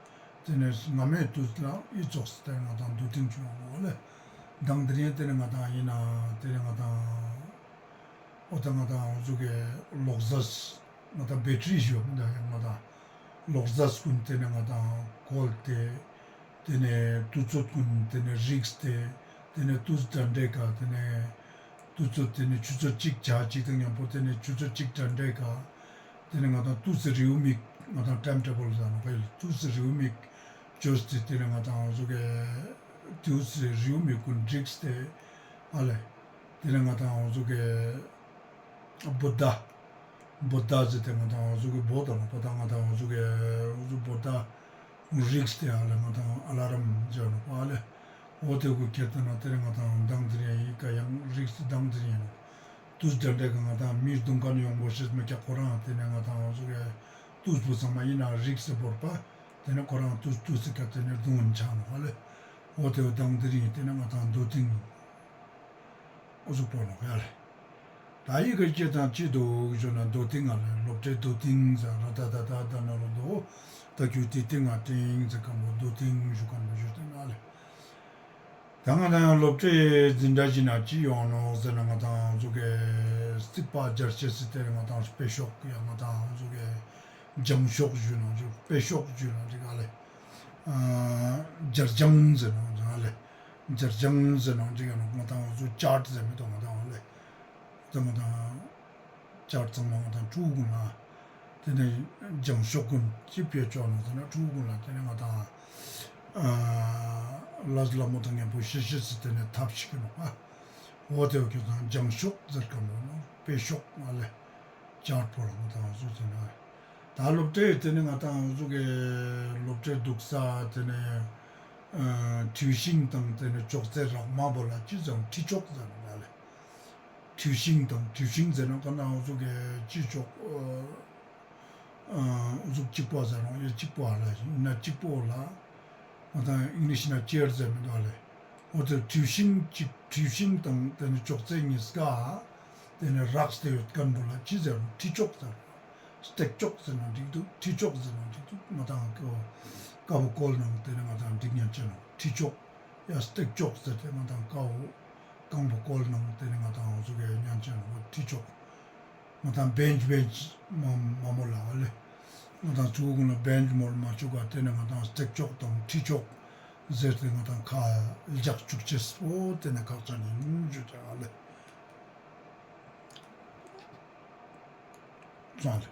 དེ་ནས་སྔ་མའི་དུས་ལ་འི་ཙོགས་སི་དེ་ང་དང་རྡོ་ཏིང་ཅོ་ཡོང་ནོག་ཨ་ལེ། མདང་དེ་རིང་དེ་ནས་ང་དང་ཡིན་ན་དེ་ནས་ང་དང་འོ་ད་ང་དང་འོ་ཟུག་གི་ལོག་ཟས་ང་དང་བེ་ཊི་རི་ཞུ་མི་འདུག་ཡང་ང་དང་ལོག་ཟས་གུན་དེ་ནས་ང་དང་བཀོལ་ཏེ། དེ་ནས་དུས་ཚོད་གུན་དེ་ནས་རིགས་ཏེ། དེ་ནས་དུས་འདྲ་འདྲའི་ཀ་དེ་ནས་དུས་ཚོད་དེ་ནས་ཆུ་ཚོད་གཅིག་བྱ་གཅིག་དང་མཉམ་པོ་དེ་ནས་ཆུ་ཚོད་གཅིག་འདྲ་འདྲའི་ཀ་དེ་ནས་ང་དང་དུས་སི་རེའུ་མིག་ང་དང་ཊའིམ་ཊེ་བལ་ཟེར་ནོག་པ་ཡིན། དུས་སི་རེའུ་མིག་བཅོས་ཏེ་དེ་ནས་ང་དང་འོ་ཟུག་གི་དུས་སི་རེའུ་མིག་གུན་རིགས་ཏེ་ཨ་ལེ། དེ་ནས་ང་དང་འོ་ཟུག་གི་བུདྡྷ། བུདྡྷ་ཟེར་ཏེ་ང་དང་འོ་ཟུག་གི་བོ་དང་ནོག་པ། ད་ང་དང་འོ་ཟུག་གི་འོ་ཟུག་བུདྡྷ་རིགས་ཏེ་ཨ་ལེ། ང་དང་ཨ་ལ་རམ་ཟེར་ནོག་པ་ཨ་ལེ། འོ་དེ་གུན་ཁྱེར་ཏེ་ན་དེ་ནས་ང་དང་མདང་དེ་རིང་ཡི་ཀ་ཡང་རིགས་ཏེ་མདང་དེ་རིང་ཡིན་ནོག། དུས་འདྲ་འདྲའི་ཀ་ང་དང་མི་རྡུང་ཁན་ཡོང་གོ་ཤེས་མེད་ཀྱག་ཁོ་རང་དེ་ནས་ང་དང་འོ་ཟུག་གི་དུས་པོ་ཚང་མ་ཡིན་ན་རིགས་ཏེ་བོར་པ། དེ་ནས་ཁོ་རང་དུས་དུས་སི་ཀ་དེ་ནས་རྡུང་ངིན་ཆ་ནོག་ཨ་ལེ། འོ་དེ་བོ་མདང་དེ་རིང་དེ་ནས་ང་དང་རྡོ་ཏིང་འོ་ཟུག་པོ་ནོག་ཡ་ལེ། ད་ཡི་གེ་སྐྱེ་དང་ཅི་འདུག་ཞུ་ན་རྡོ་ཏིང་ཨ་ལེ། སློབ་གྲྭའི་རྡོ་ཏིང་ཟེར་ར་ད་ད་ད་ད་ན་རོ་འདུག། ད་ཁྱོད་དེ་ཏིང་ང་ཏིང་ཟེར་ཁན་པོ་རྡོ་ཏིང་ཞུ་ཁན་པོ་ཞུ་དེ་ན་ཨ་ལེ། ད་ང་དང་སློབ་གྲྭའི་འཛིན་གྲྭ་ཞིག་ན་ཅི་ཡོང་ནོག་ཟེར་ན་ང་དང་འོ་ཟུག་གི་རྩིག་པ་སྦྱར་ཅེས་སི་དེ་ང་དང་དཔེ་ཤོག་ཡང་ང་དང་འོ་ཟུག་གི་སྦྱང་ཤོག་ཞུ་ན་ཞུ་དཔེ་ཤོག་ཞུ་ན་འགྲིག་ག་ལེ། ཨ་སྦྱར་སྦྱང་ཟེར་ན་འགྲིག་ག་ལེ། སྦྱར་སྦྱང་ཟེར་ན་འགྲིག་ག་ནོག། ང་དང་འོ་ཟུག་ཅར་ཟེར་མི་འདུག་ང་དང་ཨ་ལེ། ད་ང་དང་ཅར་ཚང་མ་ང་དང་ཕྲུ་གུ་གུན་ལ་དེ་ནས་སྦྱང་ཤོག་གུན་ཅི་ཕིའ་ཅོ་ནོག་ཟེར་ན་ཕྲུ་གུ་གུན་ལ་དེ་ནས་ང་དང་ ལས་སླ་མོ་དང་ཉམ་པོ་ཤེས་ཤེས་སི་ཏེ་ནེ་ཐབས་ཤིག་ཨིན་ནོག་པ། འོ་ཏེ་བོ་ཁྱོད་ཚང་སྦྱང་ཤོག་ཟེར་ཁན་བོ་ནོག་དཔེ་ཤོག་ཨ་ལེ། ཅར་པོ་ལ་ང་དང་འོ་ཟུག་ཟེར་ན། ད་སློབ་གྲྭའི་ཏེ་ནེ་ང་དང་འོ་ཟུག་གི་སློབ་གྲྭའི་དུག་ས་ཏེ་ནེ་ཁྲིའུ་ཤིང་དང་ཏེ་ནེ་ཅོག་ཙེ་རག་མ་བོ་ལ་ཅི་ཟེར་ནོག་ཁྲི་ཅོག་ཟེར་ནོག་ཨ་ལེ། ཁྲིའུ་ཤིང་དང་ཁྲིའུ་ཤིང་ཟེར་ན་ང་དང་འོ་ཟུག་གི་ཅི་ཅོག་འོ་ཟུག་ཅིག་པོ་ཟེར་ནོག་ཡ་ཅིག་པོ་ཨ་ལེ་ན་ཅིག་པོ་ལ་ང་དང་ཨིང་ལིཤ་ན་ཅེར་ཟེར་མི་དུག་ཨ་ལེ། འོ་ཏེ་ཁྲིའུ་ཤིང་ཅིག་ཁྲིའུ་ཤིང་དང་ཏེ་ནེ་ཅོག་ཙེ་ཉིས་ཀ་ཏེ་ནེ་རགས་ཏེ་ཡོད་ཁན་བོ་ལ་ཅི་ཟེར་ནོག་ཁྲི་ཅོག་ཟེར་ནོག་སྟེགས་ཅོག་ཟེར་ན་འགྲིག་དུག་ཁྲི་ཅོག་ཟེར་ན་འགྲིག་དུག་ང་དང་ཀ་བོ་ཀ་བོ་བཀོལ་ནང་ཏེ་ནེ་ང་དང་འགྲིག་ཉན་ཅེ་ནོག་ཁྲི་ཅོག་ཡ་སྟེགས་ཅོག་ཟེར་ཏེ་ང་དང་ཀ་བོ་གང་བོ་བཀོལ་ནང་ཏེ་ནེ་ང་དང་འོ་ཟུག་གི་ཉན་ཅེ་ནོག་ཁྲི་ཅོག་ང་དང་བེན་ཅ་བེན་ཅ་མ་མ་མོལ་ལ་ཨ་ལེ། ང་དང་ཚུ་གུན་ལ་བེན་ཅ་མོལ་མ་ཅུག་ག་ཏེ་ནེ་ང་དང་སྟེགས་ཅོག་དང་ཁྲི་ཅོག་ཟེར་ཏེ་ང་དང་ཁ་ལྗགས་ཅུག་ཅེས་པོ་ཏེ་ནེ་ཁག་ཅན་ཨིན་ཞུ་ཅེས་ཨ་ལེ། ཙང་ལེ།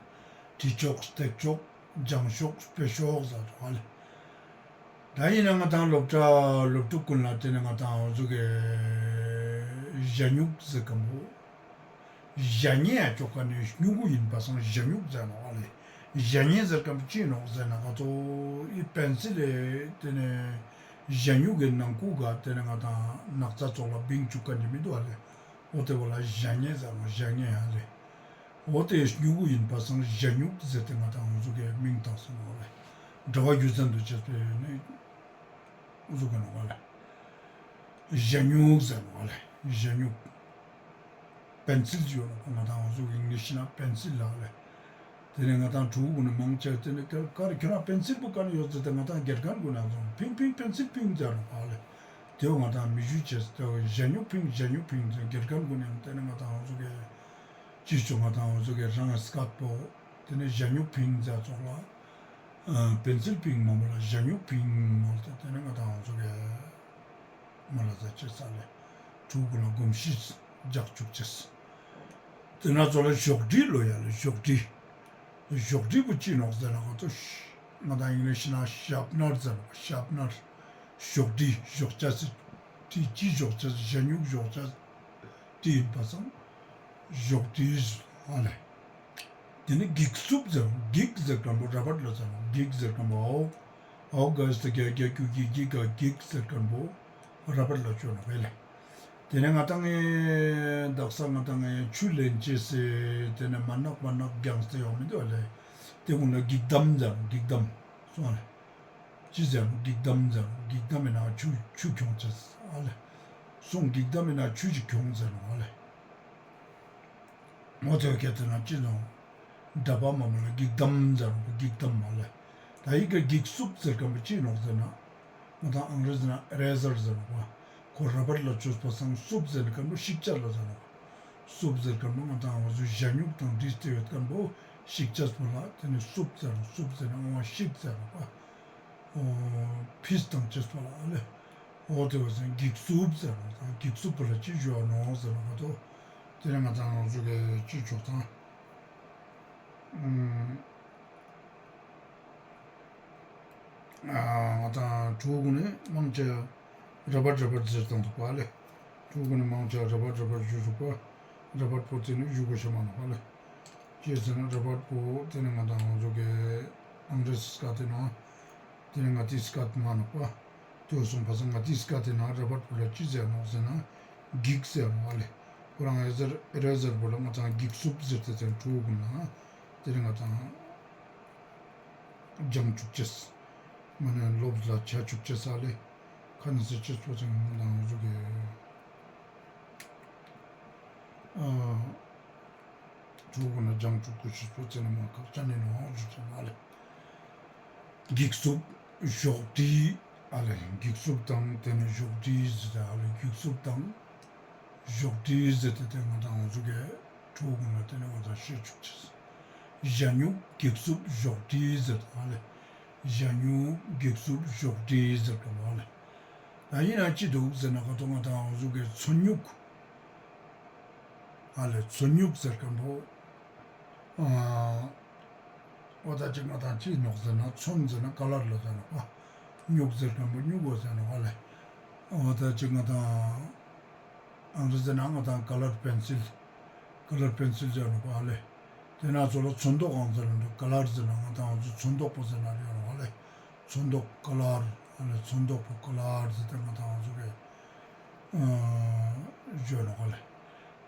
ཁྲི་ཅོག་སྟེགས་ཅོག་སྦྱང་ཤོག་དཔེ་ཤོག་ཟེར་ཏེ་ཨ་ལེ། ད་ཨིན་ན་ང་དང་སློབ་གྲྭ་སློབ་ཕྲུག་གུན་ལ་ཏེ་ནེ་ང་དང་འོ་ཟུག་གི་ཞ་སྨྱུག་ཟེར་ཁན་བོ། ཞ་སྨྱུག་ཡ་ཅོག་ཁན་ནི་སྨྱུ་གུ་ཨིན་པ་སང་ཞ་སྨྱུག་ཟེར་ནོག་ཨ་ལེ། ཞ་སྨྱུག་ཟེར་ཁན་བོ་ཅི་ནོག་ཟེར་ན་ང་ཚོ་ཨི་པེན་སིལ་ལེ་ཏེ་ནེ་ཞ་སྨྱུག་གི་ནང་ཁུག་ག་ཏེ་ནེ་ང་དང་ནག་ཚ་ཙོགས་ལ་བིང་ཅུག་ཁན་ནི་མི་དུག་ཨ་ལེ། འོ་ཏེ་བོ་ལ་ཞ་སྨྱུག་ཟེར་ནོག་ཞ་སྨྱུག་ཨ་ལེ། འོ་ཏེ་སྨྱུ་གུ་ཨིན་པ་སང་ཞ་སྨྱུག་ཟེར་ཏེ་ང་དང་འོ་ཟུག་གི་མིང་བཏགས་སོང་ནོག་ཨ་ལེ། འདྲ་བ་རྒྱུ་མཚན་དུ་བྱས་པའི་ནི། འོ་ཟུག་གི་ནོག་ཨ་ལེ། ཞ་སྨྱུག་ཟེར་ནོག་ཨ་ལེ། ཞ་སྨྱུག་པེན་སིལ་ཡོད་ནོག་ང་དང་འོ་ཟུག་གི་ཨིང་ལིཤ་ན་པེན་སིལ་ལ་ཨ་ལེ། ཏེ་ནེ་ང་དང་ཕྲུ་གུ་གུན་ནི་མང་ཆེ་ཏེ་ནེ་ཀ་རེ་ཁྱོད་རང་པེན་སིལ་པོ་ཀ་ནེ་ཡོད་ཟེར་ཏེ་ང་དང་དགེ་རྒན་གུན་ནང་ཚོ་ཕིང་ཕིང་པེན་སིལ་ཕིང་ཟེར་ནོག་ཨ་ལེ། ཏེ་བོ་ང་དང་མི་ཞུ་ཅེས་ཏེ་བོ་ཞ་སྨྱུག་ཕིང་ཞ་སྨྱུག་ཕིང་ཟེར་དགེ་རྒན་གུན་ནི་ཏེ་ནེ་ང་དང་འོ་ཟུག་གི་ཅི་ཅོ་ང་དང་འོ་ཟུག་གི་རང་སྐད་པོ་ཏེ་ནེ་ཞ་སྨྱུག་ཕིང་ཟེར་ཙོགས་ལ། ཨ་པེན་སིལ་ཕིང་མ་མོལ་ལ་ཞ་སྨྱུག་ཕིང་མོལ་ཏེ་ཏེ་ནེ་ང་དང་འོ་ཟུག་གི་མོལ་ལ་ཟ་ཅེས་ཨ་ལེ། ཕྲུ་གུ་ལ་གོམས་གཤིས་རྒྱག་ཅུག་ཅེས། ཏེ་ནེ་ཙོགས་ལ་ཞོག་དྲིས་ལོ་ཡ་ལེ་ཞོག་དྲིས། ཞོག་དྲིས་པོ་ཅི་ནོག་ཟེར་ན་ང་དང་ཨིང་ལིཤ་ན་ཤརཔ་ནར་ཟེར་ནོག་ཤརཔ་ནར། ཞོག་དྲིས་ཞོག་ཅེས་སི་དྲིས་ཅི་ཞོག་ཅེས་ཞ་སྨྱུག་ཞོག་ཅེས་དྲིས་ཨིན་པ་སང་། ཞོག་དྲིས་ཨ་ལེ། ཏེ་ནེ་གིག་སུབ་ཟེར་གིག་ཟེར་ཁན་བོ་ར་བར་ལ་ཟེར་ནོག་གིག་ཟེར་ཁན་བོ་འོ། འོ་ག་ས་ག་ག་གུ་གི་གི་ག་གིག་ཟེར་ཁན་བོ་ར་བར་ལ་ཅོ་ནོག་ཨ་ལེ། ཏེ་ནེ་ང་དང་ངི་དག་ས་ང་དང་ངི་ཆུ་ལེན་ཅེས་སི་ཏེ་ནེ་མ་ནག་མ་ནག་གྱང་སྟེ་ཡོང་མི་དུག་ཨ་ལེ། ཏེ་གུན་ལ་གིག་དམ་ཟེར་གིག་དམ་སོང་ཨ་ལེ། ཅི་ཟེར་ནོག་གིག་དམ་ཟེར་ནོག་གིག་དམ་ཨིན་ན་ཆུ་ཆུ་ཁྱོང་ཅེས་ཨ་ལེ། སོང་གིག་དམ་ཨིན་ན་ཆུ་ཞིག་ཁྱོང་ཟེར་ནོག་ཨ་ལེ། འོ་ཏེ་བོ་ཁྱད་ཏེ་ན་ཅི་ནོག་འདྲ་པ་མ་མོལ་ལ་གིག་དམ་ཟེར་ནོག་གིག་དམ་མ་ལེ། ད་ཡི་གེ་གིག་སུབ་ཟེར་ཁན་བོ་ཅི་ནོག་ཟེར་ན། ང་དང་ཨང་རེ་ཟི་ན་ཨི་རེ་ཟར་ཟེར་ནོག་པ། ཁོ་ར་བར་ལ་ཅོས་པ་སང་སུབ་ཟེར་ཁན་བོ་ཤིག་ཅེས་ལ་ཟེར་ནོག་པ། སུབ་ཟེར་ཁན་བོ་ང་དང་འོ་ཟུག་ཞ་སྨྱུག་དང་བྲིས་ཏེ་ཡོད་ཁན་བོ་ཤིག་ཅེས་པོ་ལ་ཏེ་ནེ་སུབ་ཟེར་ནོག་སུབ་ཟེར་ན་འོ་ཤིག་ཟེར་ནོག་པ། འོ་ཕིས་དང་ཅེས་པོ་ལ་ཨ་ལེ། འོ་ཏེ་བོ་ཟེར་གིག་སུབ་ཟེར་ནོག་དང་གིག་སུབ་པོ་ལ་ཅི་ཞུ་ནོག་ཟེར་ན་ང་དང་ཏེ་ནེ་ང་དང་འོ་ཟུག་གི་ཅི་ཅོག་དང་། ཨ་ང་དང་ཕྲུ་གུ་གུན་ནི་མང་ཆེ་ར་བར་ར་བར་ཟེར་ཏང་དུག་པ་ལེ། ཕྲུ་གུ་གུན་ནི་མང་ཆེ་ར་བར་ར་བར་ཞུ་དུག་པ། ར་བར་པོ་ཏེ་ནེ་ཞུ་གོས་ཤེས་མ་ནོག་པ་ལེ། ཅི་ཟེར་ན་ར་བར་པོ་ཏེ་ནེ་ང་དང་འོ་ཟུག་གི་ཨང་རེ་སི་སྐད་ཏེ་ནེ་ཏེ་ནེ་ང་ཏི་སྐད་མ་ནོག་པ། ཏེ་སོང་པ་སང་ང་ཏི་སྐད་ཏེ་ནེ་ར་བར་པོ་ལ་ཅི་ཟེར་ནོག་ཟེར་ན་གིག་ཟེར་ནོག་ལེ། ཁོ་རང་ཨི་རེ་ཟར་ཨི་རེ་ཟར་པོ་ལ་ང་དང་གིག་སུབ་ཟེར་ཏེ་ཏེ་ཕྲུ་གུ་གུན་ལ་ཏེ་ནེ་ང་དང་སྦྱང་ཅུག་ཅེས། མ་ནེ་ལོབས་ལ་ཆ་ཅུག་ཅེས་ཨ་ལེ། ཁ་ནེ་ཟེར་ཅེས་པོ་ཅང་ང་དང་འོ་ཟུག་གི་ཨ་ཕྲུ་གུ་གུན་ལ་སྦྱང་ཅུག་གོས་ཤེས་པོ་ཅི་ནེ་མ་ཁག་ཅན་ཨིན་ནོག་ཞུ་ཅེས་ཨ་ལེ། གིག་སུབ་ཞོག་དྲིས་ཨ་ལེ། གིག་སུབ་དང་ཏེ་ནེ་ཞོག་དྲིས་ཟེར་ཏེ་ཨ་ལེ། གིག་སུབ་དང་ཞོག་དྲིས་ཟེར་ཏེ་ཏེ་ང་དང་འོ་ཟུག་གི་ཕྲུ་གུ་གུན་ལ་ཏེ་ནེ་ང་དང་ཤེས་ཅུག་ཅེས། ཞ་སྨྱུག་གིག་སུབ་ཞོག་དྲིས་ཟེར་ཏེ་ཨ་ལེ། ཞ་སྨྱུག་གིག་སུབ་ཞོག་དྲིས་ཟེར་ཏེ་ཨ་ལེ། ད་ཨིན་ན་ཅི་དུག་ཟེར་ན་ཁ་ཐོག་ང་དང་འོ་ཟུག་གི་ཚོན་སྨྱུག་ཨ་ལེ། ཚོན་སྨྱུག་ཟེར་ཁན་བོ་ཨ་འོ་ད་ཅི་ང་དང་ཅི་ནོག་ཟེར་ན་ཚོན་ཟེར་ན་ཀ་ལར་ལ་ཟེར་ནོག་པ། སྨྱུག་ཟེར་ཁན་པོ་སྨྱུ་གུ་ཟེར་ནོག་ལེ། འོ་ད་ཅིག་ང་དང་ཨང་རེ་ཟི་ནང་ང་དང་ཀ་ལར་པེན་སིལ། ཀ་ལར་པེན་སིལ་ཟེར་ནོག་ལེ། ཏེ་ན་ཚོ་ལ་ཚོན་མདོག་ཨང་ཟེར་ནོག་ཀ་ལར་ཟེར་ན་ང་དང་ཚོ་ཚོན་མདོག་པོ་ཟེར་ན་རེ་ནོག་ལེ། ཚོན་མདོག་ཀ་ལར། ཨ་ལེ་ཚོན་མདོག་པོ་ཀ་ལར་ཟེར་ཏེ་ང་དང་ཚོ་གི་ཨ་ཟེར་ནོག་ལེ།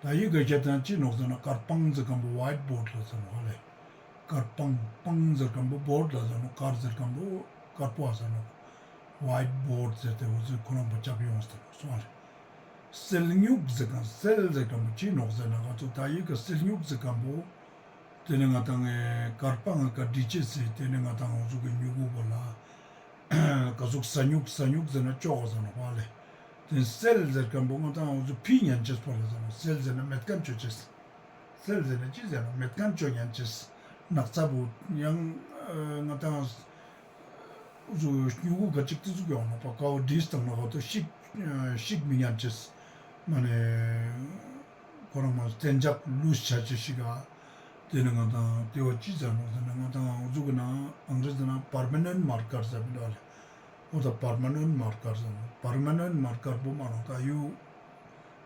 ད་ཡི་གེ་ཁྱད་དང་ཅི་ནོག་ཟེར་ན་དཀར་པང་ཟེར་ཁན་པོ་ཝའིཊ་བོརཌ་ལ་ཟེར་ནོག་ལེ། དཀར་པང་། པང་ཟེར་ཁན་པོ་བོརཌ་ལ་ཟེར་ནོག་དཀར་ཟེར་ཁན་པོ་དཀར་པོ་ཨ་ཟེར་ནོག་ཝའིཊ་བོརཌ་ཟེར་ཏེ་འོ་ཟེར་ཁོ་རང་པོ་ཅབ་ཡོང་ཟེར་ནོག་སོང་ལེ། སིལ་སྨྱུག་ཟེར་ཁན་སིལ་ཟེར་ཁན་པོ་ཅི་ནོག་ཟེར་ན་ང་ཚོ་ད་ཡི་གེ་སིལ་སྨྱུག་ཟེར་ཁན་པོ་ཏེ་ནེ་ང་དང་ངི་དཀར་པང་ངི་ཀ་དྲི་ཅེས་སི་ཏེ་ནེ་ང་དང་འོ་ཟུག་གི་སྨྱུ་གུ་པོ་ལ་ཀ་ཟུག་ས་སྨྱུག་ས་སྨྱུག་ཟེར་ན་ཅོག་ཟེར་ནོག་ལེ། ཏེ་སིལ་ཟེར་ཁན་པོ་ང་དང་འོ་ཟུག་ཕི་ཉན་ཅེས་པོ་ལ་ཟེར་ནོག་སིལ་ཟེར་ན་མེད་ཁན་ཅོ་ཅེས། སིལ་ཟེར་ན་ཅི་ཟེར་ན་མེད་ཁན་ཅོ་ཉན་ཅེས། ནག་ཚ་པོ་ཡང་ང་དང་འོ་ཟུག་སྨྱུ་གུ་ཀ་ཅིག་ཏེ་ཟུག་ཡོང་ནོག་པ་ཀ་བོ་དྲིས་དང་ན་ག་ཏོ་ཤིག་ཤིག་མི་ཉན་ཅེས། མ་ནེ་ཁོ་རང་མ་གཏན་འཇགས་ལུས་ཆ་ཅེས་ཤིག་ག་ཏེ་ནེ་ང་དང་ཏེ་བོ་ཅི་ཟེར་ནོག་ཟེར་ན་ང་དང་འོ་ཟུག་གི་ནང་ཨང་རེ་ཟི་ནང་པར་མ་ནེནཊ་མར་ཀར་ཟེར་མི་འདུག་ལེ། འོ་ད་པར་མ་ནེནཊ་མར་ཀར་ཟེར་ནོག་པར་མ་ནེནཊ་མར་ཀར་པོ་མ་ནོག་ད་ཡུ་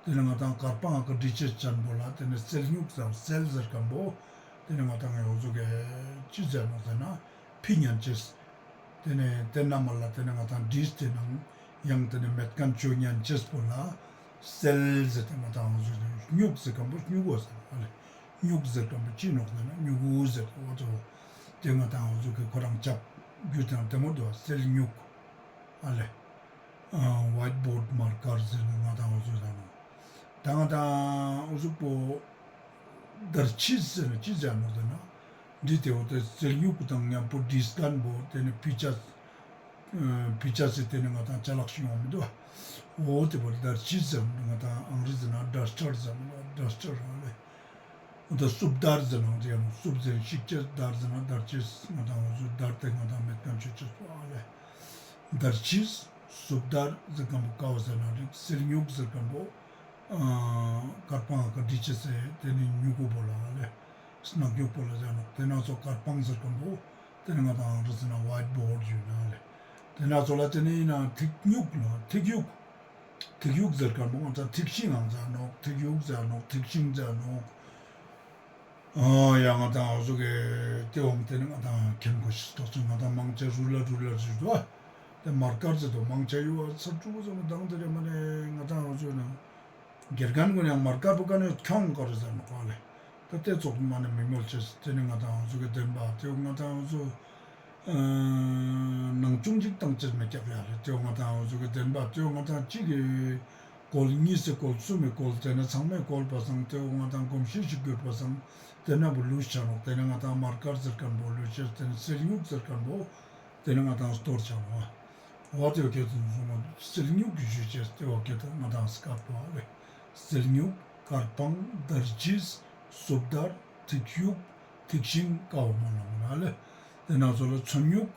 ཏེ་ནེ་ང་དང་དཀར་པང་ངི་ཀ་དྲི་ཅེས་ཅན་པོ་ལ་ཏེ་ནེ་སིལ་སྨྱུག་ཟེར་སིལ་ཟེར་ཁན་པོ་ཏེ་ནེ་ང་དང་འོ་ཟུག་གི་ཅི་ཟེར་ནོག་ཟེར་ན་ཕི་ཉན་ཅེས། ཏེ་ནེ་ཏེ་ན་མ་ལ་ཏེ་ནེ་ང་དང་དྲིས་ཏེ་ནང་ཡང་ཏེ་ནེ་མེད་ཁན་ཅོ་ཉན་ཅེས་པོ་ལ་སིལ་ཟེར་ཏེ་ང་དང་འོ་ཟུག་སྨྱུག་ཟེར་ཁན་པོ་སྨྱུ་གུ་ཟེར་ནོག་ལེ། སྨྱུག་ཟེར་ཁན་པོ་ཅི་ནོག་ཟེར་ན་སྨྱུ་གུ་ཟེར་ཏེ་འོ་ཏོ་ཏེ་ང་དང་འོ་ཟུག་གི་ཁོ་རང་ཅབ་རྒྱུ་དང་ཏེ་མོ་དོ་སིལ་སྨྱུག་ཨ་ལེ། ཨ་ཝའིཊ་བོརཌ་མར་ཀར་ཟེར་ན་ང་དང་འོ་ཟུག་ཟེར་ནོག་ད་ང་དང་འོ་ཟུག་པོ་དར་ཆིས་ཟེར་ན་ཅི་ཟེར་ནོག་ཟེར་ན། འདི་ཏེ་འོ་ཏེ་སིལ་སྨྱུག་དང་ཉམ་པོ་དྲིས་ཁན་པོ་ཏེ་ནེ་ཕི་ཅེས། ཕི་ཅེས་སི་ཏེ་ནེ་ང་དང་ཅ་ལག་ཞིག་ཡོང་མི་འདུག་འོ་ཏེ་བོ་དར་ཆིས་ཟེར་ན་ང་དང་ཨང་རེ་ཟི་ནང་ཌས་ཊར་ཟེར་ན་ཌས་ཊར་ཨ་ལེ། འོ་ད་སུབ་དར་ཟེར་ནང་ཏེ་ཡང་སུབ་ཟེར་ཤིག་ཅེས་དར་ཟེར་ན་དར་ཆིས་ང་དང་འོ་ཟུག་དར་ཏེ་ང་དང་མེད་ཁན་ཅོ་ཅེས་པོ་ཨ་ལེ། དར་ཆིས། སུབ་དར་ཟེར་ཁན་པོ་ཀ་བོ་ཟེར་ན་རིག་སིལ་སྨྱུག་ཟེར་ཁན་པོ་ཨ་དཀར་པང་ངི་ཀ་དྲི་ཅེས་སི་ཏེ་ནེ་སྨྱུ་གུ་པོ་ལ་ཨ་ལེ། སྣག་སྨྱུག་པོ་ལ་ཟེར་ནོག་ཏེ་ན་ཚོ་དཀར་པང་ཟེར་ཁན་པོ་ཏེ་ནེ་ང་དང་ཨང་རེ་ཟི་ནང་ཝའིཊ་བོརཌ་ཞུ་ན་ཨ་ལེ། ཏེ་ན་ཚོ་ལ་ཏེ་ནེ་ཡིན་ན་ཐིག་སྨྱུག་ལ་ཐིག་གཡུག་ཐིག་གཡུག་ཟེར་ཁན་པོ་ང་དང་ཐིག་ཤིང་ཨང་ཟེར་ནོག་ཐིག་གཡུག་ཟེར་ནོག་ཐིག་ཤིང་ཟེར་ནོག་ཨ་ཡ་ང་དང་འོ་ཟུག་གི་ཏེ་འོང་ཏེ་ནེ་ང་དང་ཁྱེན་གོ་ཤེས་ཏོག་ཙམ་ང་དང་མང་ཆེ་རུ་ལར་རུ་ལར་ཞུ་དོ། ཏེ་མར་ཀར་ཟེར་དོ་མང་ཆེ་ཡོད་ཚར་ཅུག་ཙམ་དང་ཏེ་རེ་མ་ནེ་ང་དང་འོ་ཟུག་ན་དགེ་རྒན་གུན་ཡང་མར་ཀར་པོ་ཀ་ནེ་ཁྱོང་ཀ་རུ་ཟེར་ནོག་ལེ། ཏ་ཏེ་ཙོགས་མ་ནེ་མི་མོལ་ཅེས། ཏེ་ནེ་ང་དང་འོ་ཟུག་གི་དེན་བ་ཏེ་ང་དང་འོ་ཟུག་ཨ་ནང་ཆུང་ཅིག་ཏང་ཅེས་མེད་ཀྱག་ཡ་ལེ། ཏེ་ང་དང་འོ་ཟུག་གི་དེན་བ་ཏེ་ང་དང་ཅིག་གི་བཀོལ་ཉིས་སི་བཀོལ་སུམ་མི་བཀོལ་ཏེ་ནེ་ཚང་མའི་བཀོལ་པ་སང་ཏེ་ང་དང་གོམས་གཤིས་ཤིག་གྱུར་པ་སང་ཏེ་ན་བུ་ལུས་ཆ་ནོག་ཏེ་ནེ་ང་དང་མར་ཀར་ཟེར་ཁན་བོ་ལུས་ཆ་ཏེ་ནེ་སིལ་སྨྱུག་ཟེར་ཁན་བོ་ཏེ་ནེ་ང་དང་སྟོར་ཆ་ནོག་འོ་ཏེ་བོ་ཁྱེད་ཚོ་སིལ་སྨྱུག་གི་ཞུ་ཅེས་ཏེ་བོ་ཁྱེད་ཚོ་ང་དང་སྐབས་པོ་ལེ། སིལ་སྨྱུག་དཀར་པང་དར་ཆིས་སུབ་དར་ཐིག་གཡུག་ཐིག་ཤིང་ཀ་བོ་མ་ལ་མ་ལ་ལེ། ཏེ་ན་ཚོ་ལ་ཚོན་སྨྱུག་